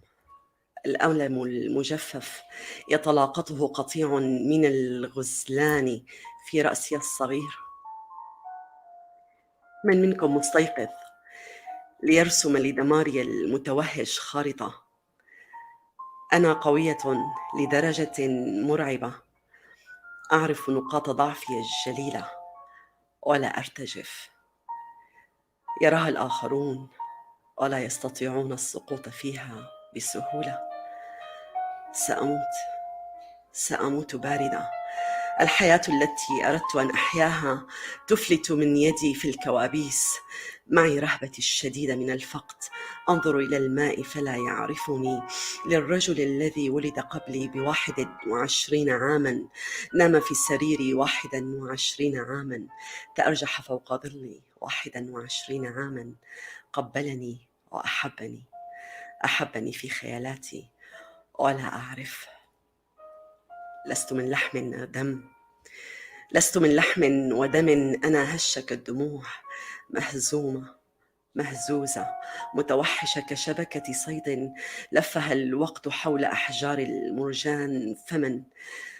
Speaker 5: الألم المجفف يتلاقطه قطيع من الغزلان في رأسي الصغير. من منكم مستيقظ ليرسم لدماري المتوهج خارطة؟ أنا قوية لدرجة مرعبة، أعرف نقاط ضعفي الجليلة ولا أرتجف. يراها الآخرون ولا يستطيعون السقوط فيها بسهولة. سأموت، سأموت باردة. الحياة التي أردت أن أحياها تفلت من يدي في الكوابيس. معي رهبتي الشديدة من الفقد، أنظر إلى الماء فلا يعرفني. للرجل الذي ولد قبلي ب21 عاما، نام في سريري 21 عاما، تأرجح فوق ظلي 21 عاما، قبلني وأحبني، أحبني في خيالاتي ولا أعرف. لست من لحم دم، لست من لحم ودم، أنا هشة كالدموع، مهزومة مهزوزة، متوحشة كشبكة صيد لفها الوقت حول أحجار المرجان. فمن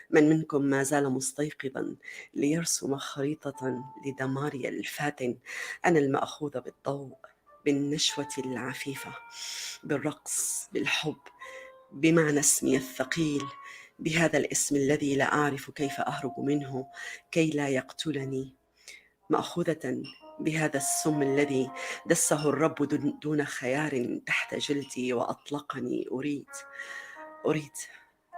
Speaker 5: من منكم ما زال مستيقظا ليرسم خريطة لدماري الفاتن؟ أنا المأخوذة بالضوء، بالنشوة العفيفة، بالرقص، بالحب، بمعنى اسمي الثقيل، بهذا الاسم الذي لا أعرف كيف أهرب منه كي لا يقتلني، مأخوذة بهذا السم الذي دسه الرب دون خيار تحت جلدي وأطلقني. أريد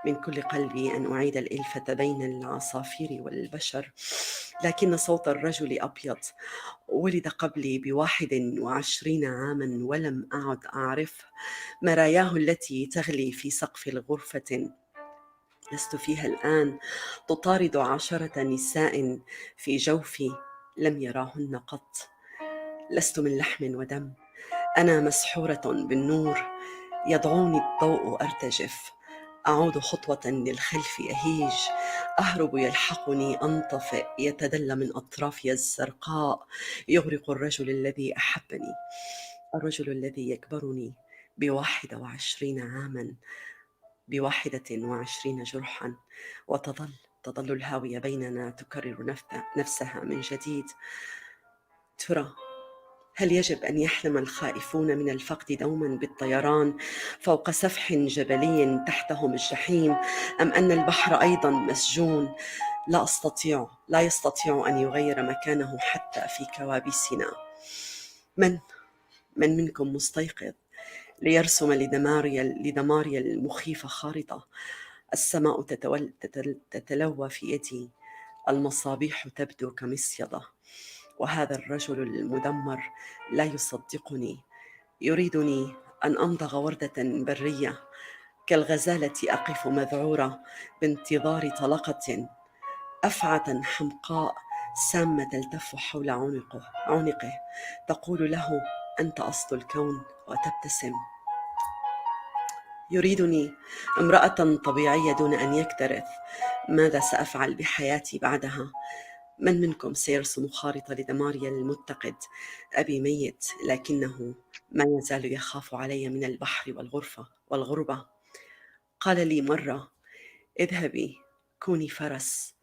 Speaker 5: من كل قلبي أن أعيد الإلفة بين العصافير والبشر، لكن صوت الرجل أبيض ولد قبلي ب21 عاماً ولم أعد أعرفه. مراياه التي تغلي في سقف الغرفة لست فيها الآن تطارد 10 نساء في جوفي لم يراهن قط. لست من لحم ودم، أنا مسحورة بالنور، يدعوني الضوء أرتجف، أعود خطوة للخلف أهيج، أهرب يلحقني، أنطفئ، يتدلى من أطرافي الزرقاء، يغرق الرجل الذي أحبني، الرجل الذي يكبرني ب21 عاماً، ب21 جرحاً، وتظل الهاوية بيننا تكرر نفسها من جديد. ترى هل يجب أن يحلم الخائفون من الفقد دوماً بالطيران فوق سفح جبلي تحتهم الجحيم، أم أن البحر أيضاً مسجون لا يستطيع أن يغير مكانه حتى في كوابيسنا؟ من منكم مستيقظ ليرسم لدماري المخيفة خارطة؟ السماء تتلوى في يدي، المصابيح تبدو كمصيدة، وهذا الرجل المدمر لا يصدقني، يريدني أن أمضغ وردة برية كالغزالة، أقف مذعورة بانتظار طلقة، أفعة حمقاء سامة تلتف حول عنقه، تقول له أنت أصل الكون وتبتسم. يريدني امرأة طبيعية دون أن يكترث. ماذا سأفعل بحياتي بعدها؟ من منكم سيرسم خارطة لدماري المتقد؟ أبي ميت، لكنه ما يزال يخاف علي من البحر والغرفة والغربة. قال لي مرة: اذهبي كوني فرس،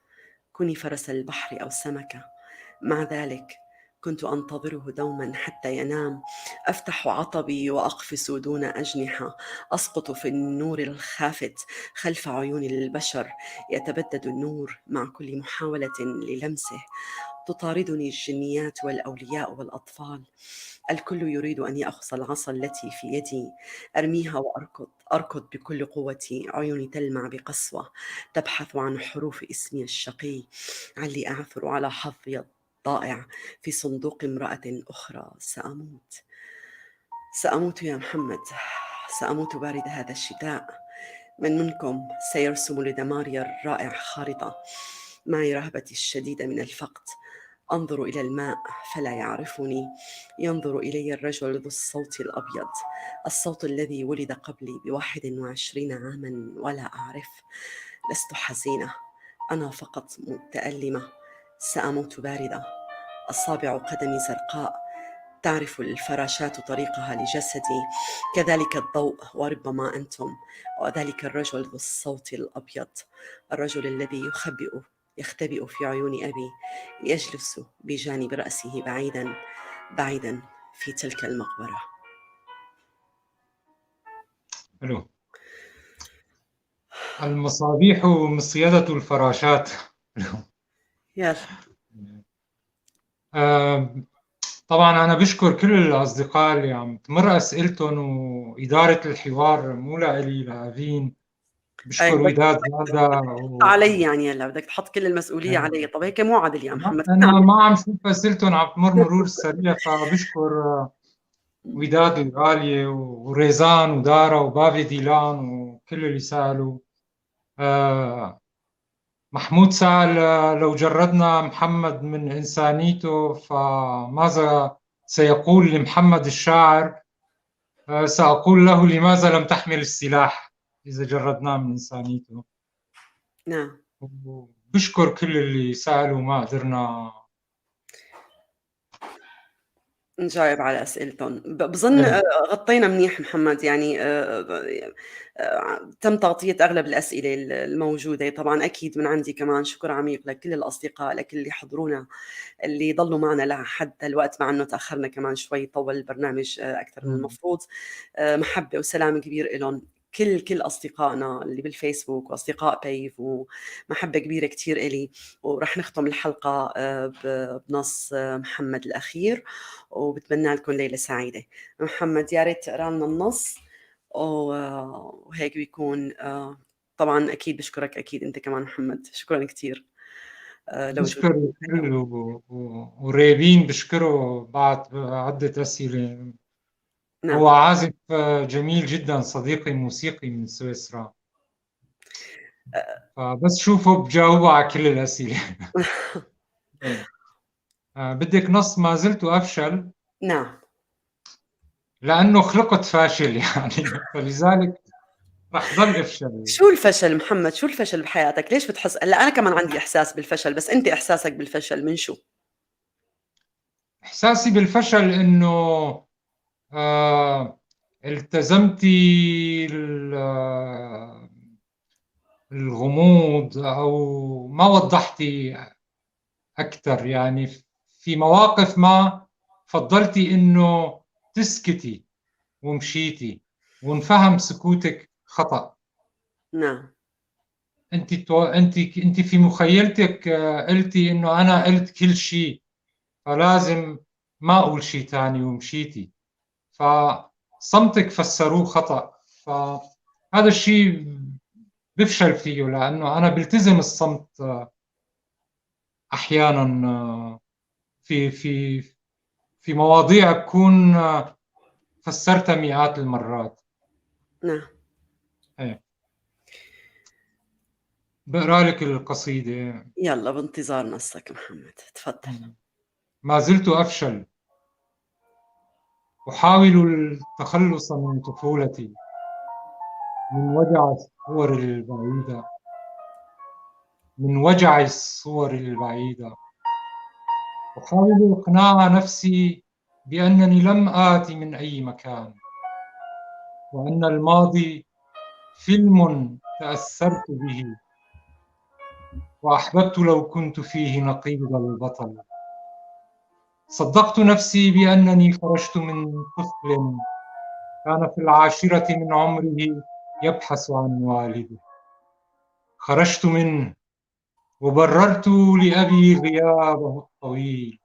Speaker 5: كوني فرس البحر أو سمكة. مع ذلك كنت أنتظره دوما حتى ينام، أفتح عطبي وأقفز دون أجنحة، أسقط في النور الخافت خلف عيون البشر، يتبدد النور مع كل محاولة للمسه. تطاردني الجنيات والأولياء والأطفال، الكل يريد أن يأخذ العصا التي في يدي، أرميها وأركض، أركض بكل قوتي، عيوني تلمع بقسوة، تبحث عن حروف اسمي الشقي، علي أعثر على حظي الضائع في صندوق امرأة أخرى. سأموت، سأموت يا محمد، سأموت بارد هذا الشتاء. من منكم سيرسم لدماري الرائع خارطة؟ معي رهبتي الشديدة من الفقد، أنظر إلى الماء فلا يعرفني، ينظر إلي الرجل ذو الصوت الأبيض، الصوت الذي ولد قبلي ب21 عاما ولا أعرف. لست حزينة، أنا فقط متألمة، سأموت باردة. أصابع قدمي زرقاء، تعرف الفراشات طريقها لجسدي، كذلك الضوء، وربما أنتم، وذلك الرجل ذو الصوت الأبيض، الرجل الذي يختبئ في عيون أبي، يجلس بجانب رأسه بعيدا بعيدا في تلك المقبرة.
Speaker 6: حلو. المصابيح مصيدة الفراشات.
Speaker 5: يلا.
Speaker 6: طبعا أنا بشكر كل الأصدقاء اللي عم تمر أسئلتهم، وإدارة الحوار مو لإلي، لأفين. بشكر وداد هذا
Speaker 5: علي، يعني هلا بدك تحط كل المسؤولية علي، طب هيك مو عادل يا محمد.
Speaker 6: أنا ما عم شوف أسئلتهم عم تمر مرور سريع، فبشكر وداد الغالية وريزان ودارا وبافي ديلان وكل اللي سألوا. محمود سأل لو جردنا محمد من إنسانيته فماذا سيقول لمحمد الشاعر؟ سأقول له لماذا لم تحمل السلاح إذا جردناه من إنسانيته.
Speaker 5: نعم.
Speaker 6: بشكر كل اللي سألوا ما قدرنا
Speaker 5: نجاوب على أسئلتهم. بظن غطينا منيح محمد، يعني تم تغطية أغلب الأسئلة الموجودة. طبعا أكيد من عندي كمان شكر عميق لكل الأصدقاء، لكل اللي حضرونا، اللي ضلوا معنا لحد الوقت، مع أنه تأخرنا كمان شوي، طول البرنامج أكثر من المفروض. محبة وسلام كبير لهم. كل اصدقائنا اللي بالفيسبوك واصدقاء بيف، ومحبه كبيرة كثير الي. ورح نختم الحلقة بنص محمد الاخير، وبتمنى لكم ليلة سعيدة. محمد يا ريت تقرا لنا النص، وهيك بيكون. طبعا اكيد بشكرك، اكيد انت كمان محمد، شكرا كثير.
Speaker 6: بشكر الكل، وريبين بشكره بعد عدة أسئلة. نعم. هو عازف جميل جدا، صديقي موسيقي من سويسرا، فبس شوفه بجاوبه على كل الأسئلة. بدك نص ما زلت أفشل؟
Speaker 5: نعم،
Speaker 6: لأنه خلقت فاشل يعني، فلذلك رح ضل افشل.
Speaker 5: شو الفشل محمد؟ شو الفشل بحياتك؟ ليش بتحس؟ هلا انا كمان عندي احساس بالفشل، بس انت احساسك بالفشل من شو؟
Speaker 6: احساسي بالفشل انه التزمتي الغموض او ما وضحتي اكثر، يعني في مواقف ما فضلتي انه تسكتي ومشيتي، وانفهم سكوتك خطأ.
Speaker 5: نعم.
Speaker 6: انت في مخيلتك قلتي انه انا قلت كل شيء فلازم ما اقول شيء ثاني، ومشيتي، فصمتك فسروه خطأ. فهذا الشيء بفشل فيه، لانه انا بلتزم الصمت احيانا في في في مواضيع بكون فسرتها مئات المرات.
Speaker 5: نعم.
Speaker 6: ايه. بقرا لك القصيدة.
Speaker 5: يلا، بانتظار نصك محمد، تفضل.
Speaker 6: ما زلت أفشل، أحاول التخلص من طفولتي، من وجع الصور البعيدة، من وجع الصور البعيدة. أحاول إقناع نفسي بأنني لم آتِ من أي مكان، وأن الماضي فيلم تأثرت به وأحببت لو كنت فيه نقيض البطل. صدقت نفسي بأنني خرجت من طفل كان في 10 من عمره يبحث عن والده. خرجت منه وبررت لأبي غيابه الطويل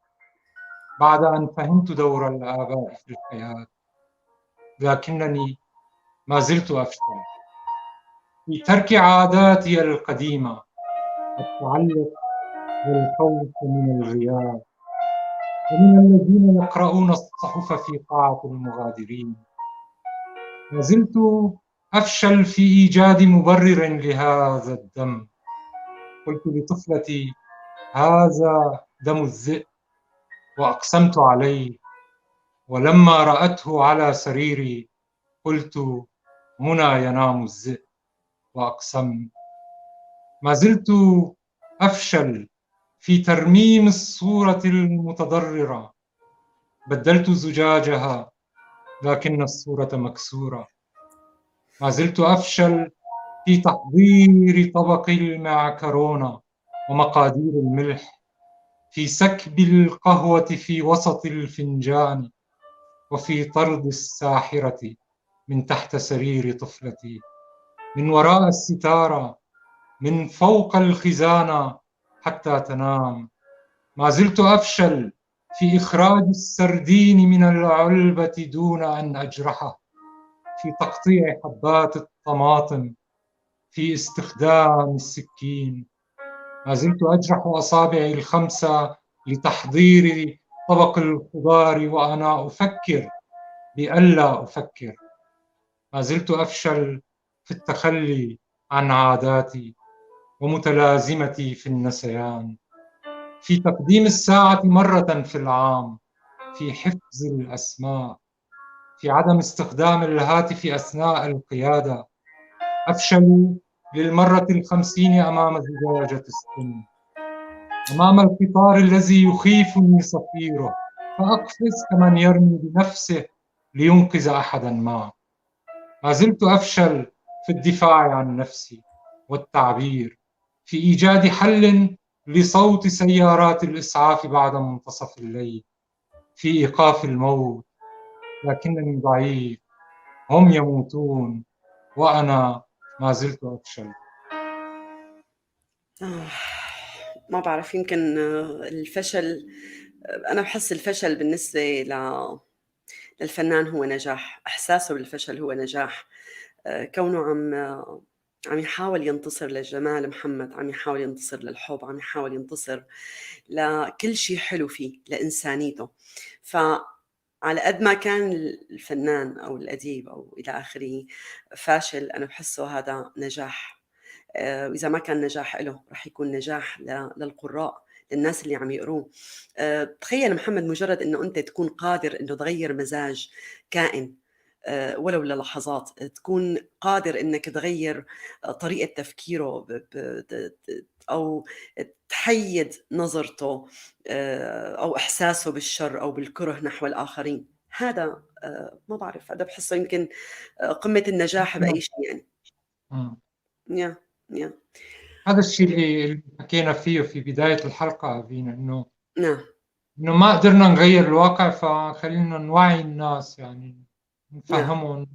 Speaker 6: بعد أن فهمت دور الآباء في الحياة، لكنني ما زلت أفشل في ترك عاداتي القديمة، التعلق والخوف من الغياب، ومن الذين يقرؤون الصحف في قاعة المغادرين. ما زلت أفشل في إيجاد مبرر لهذا الدم. قلت لطفلتي هذا دم الذئب، وأقسمت عليه، ولما رأته على سريري قلت هنا ينام الذئب، وأقسمت. ما زلت أفشل في ترميم الصورة المتضررة، بدلت زجاجها لكن الصورة مكسورة. ما زلت أفشل في تحضير طبق المعكرونة ومقادير الملح، في سكب القهوة في وسط الفنجان، وفي طرد الساحرة من تحت سرير طفلتي، من وراء الستارة، من فوق الخزانة حتى تنام. ما زلت أفشل في إخراج السردين من العلبة دون أن أجرحه، في تقطيع حبات الطماطم، في استخدام السكين. ما زلت أجرح أصابعي الخمسة لتحضير طبق الخضار وأنا أفكر بألا أفكر. ما زلت أفشل في التخلي عن عاداتي ومتلازمتي في النسيان، في تقديم الساعة مرة في العام، في حفظ الأسماء، في عدم استخدام الهاتف أثناء القيادة. أفشل للمرة 50 أمام زجاجة السم، أمام القطار الذي يخيفني صفيره، فأقفز كمن يرمي بنفسه لينقذ أحدا ما. ما زلت أفشل في الدفاع عن نفسي والتعبير، في إيجاد حل لصوت سيارات الإسعاف بعد منتصف الليل، في إيقاف الموت، لكنني ضعيف، هم يموتون وأنا ما زلت أفشل.
Speaker 5: ما بعرف، يمكن الفشل، أنا بحس الفشل بالنسبة للفنان هو نجاح، إحساسه بالفشل هو نجاح، كونه عم يحاول ينتصر للجمال محمد، عم يحاول ينتصر للحب، عم يحاول ينتصر لكل شيء حلو فيه، لإنسانيته. فعلى قد ما كان الفنان أو الأديب أو إلى آخره فاشل، أنا بحسه هذا نجاح. وإذا ما كان نجاح له رح يكون نجاح للقراء، للناس اللي عم يقروه. تخيل محمد، مجرد إنه أنت تكون قادر إنه تغير مزاج كائن ولو للحظات، تكون قادر إنك تغير طريقة تفكيره أو تحيد نظرته أو إحساسه بالشر أو بالكره نحو الآخرين. هذا ما بعرف، هذا بحسه يمكن قمة النجاح بأي شيء يعني. يا يا
Speaker 6: هذا الشيء اللي حكينا فيه في بداية الحلقة فينا، إنه
Speaker 5: نعم،
Speaker 6: إنه ما قدرنا نغير الواقع، فخلينا نوعي الناس يعني، نفهمهم.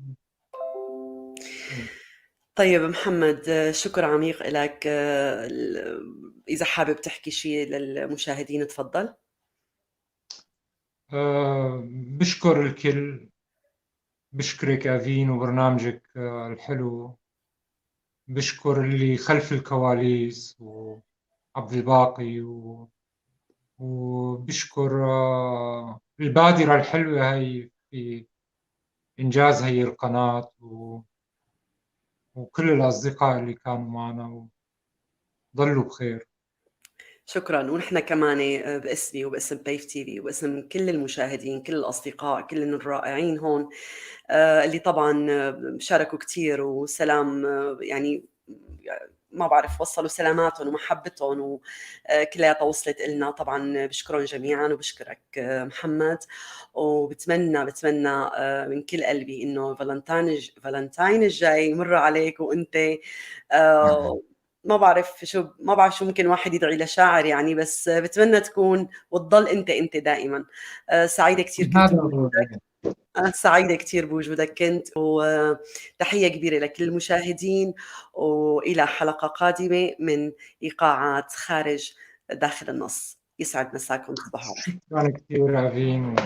Speaker 5: طيب محمد، شكر عميق لك. إذا حابب تحكي شيء للمشاهدين تفضل.
Speaker 6: بشكر الكل، بشكرك أفين وبرنامجك الحلو، بشكر اللي خلف الكواليس وعبد الباقي وبشكر البادرة الحلوة هي في إنجاز هي القناة وكل الأصدقاء اللي كانوا معنا، وضلوا بخير.
Speaker 5: شكرا. ونحن كمان باسمي وباسم بيف تي في وباسم كل المشاهدين، كل الأصدقاء، كل الرائعين هون اللي طبعا شاركوا كثير، وسلام يعني ما بعرف، وصلوا سلاماتهم ومحبتهم وكلياتها وصلت إلنا. طبعا بشكرهم جميعا وبشكرك محمد، وبتمنى بتمنى من كل قلبي انه فالنتاين الجاي يمر عليك وانت ما بعرف شو، ما بعرف شو ممكن واحد يدعي لشاعر يعني، بس بتمنى تكون وتضل انت دائما. سعيدة كثير كنت بوجودك، سعيدة كثير بوجودك كنت، وتحية كبيرة لكل المشاهدين، وإلى حلقة قادمة من إيقاعات خارج داخل النص. يسعد مساكم، تصبحوا على خير.
Speaker 6: شكرا كثير أفين.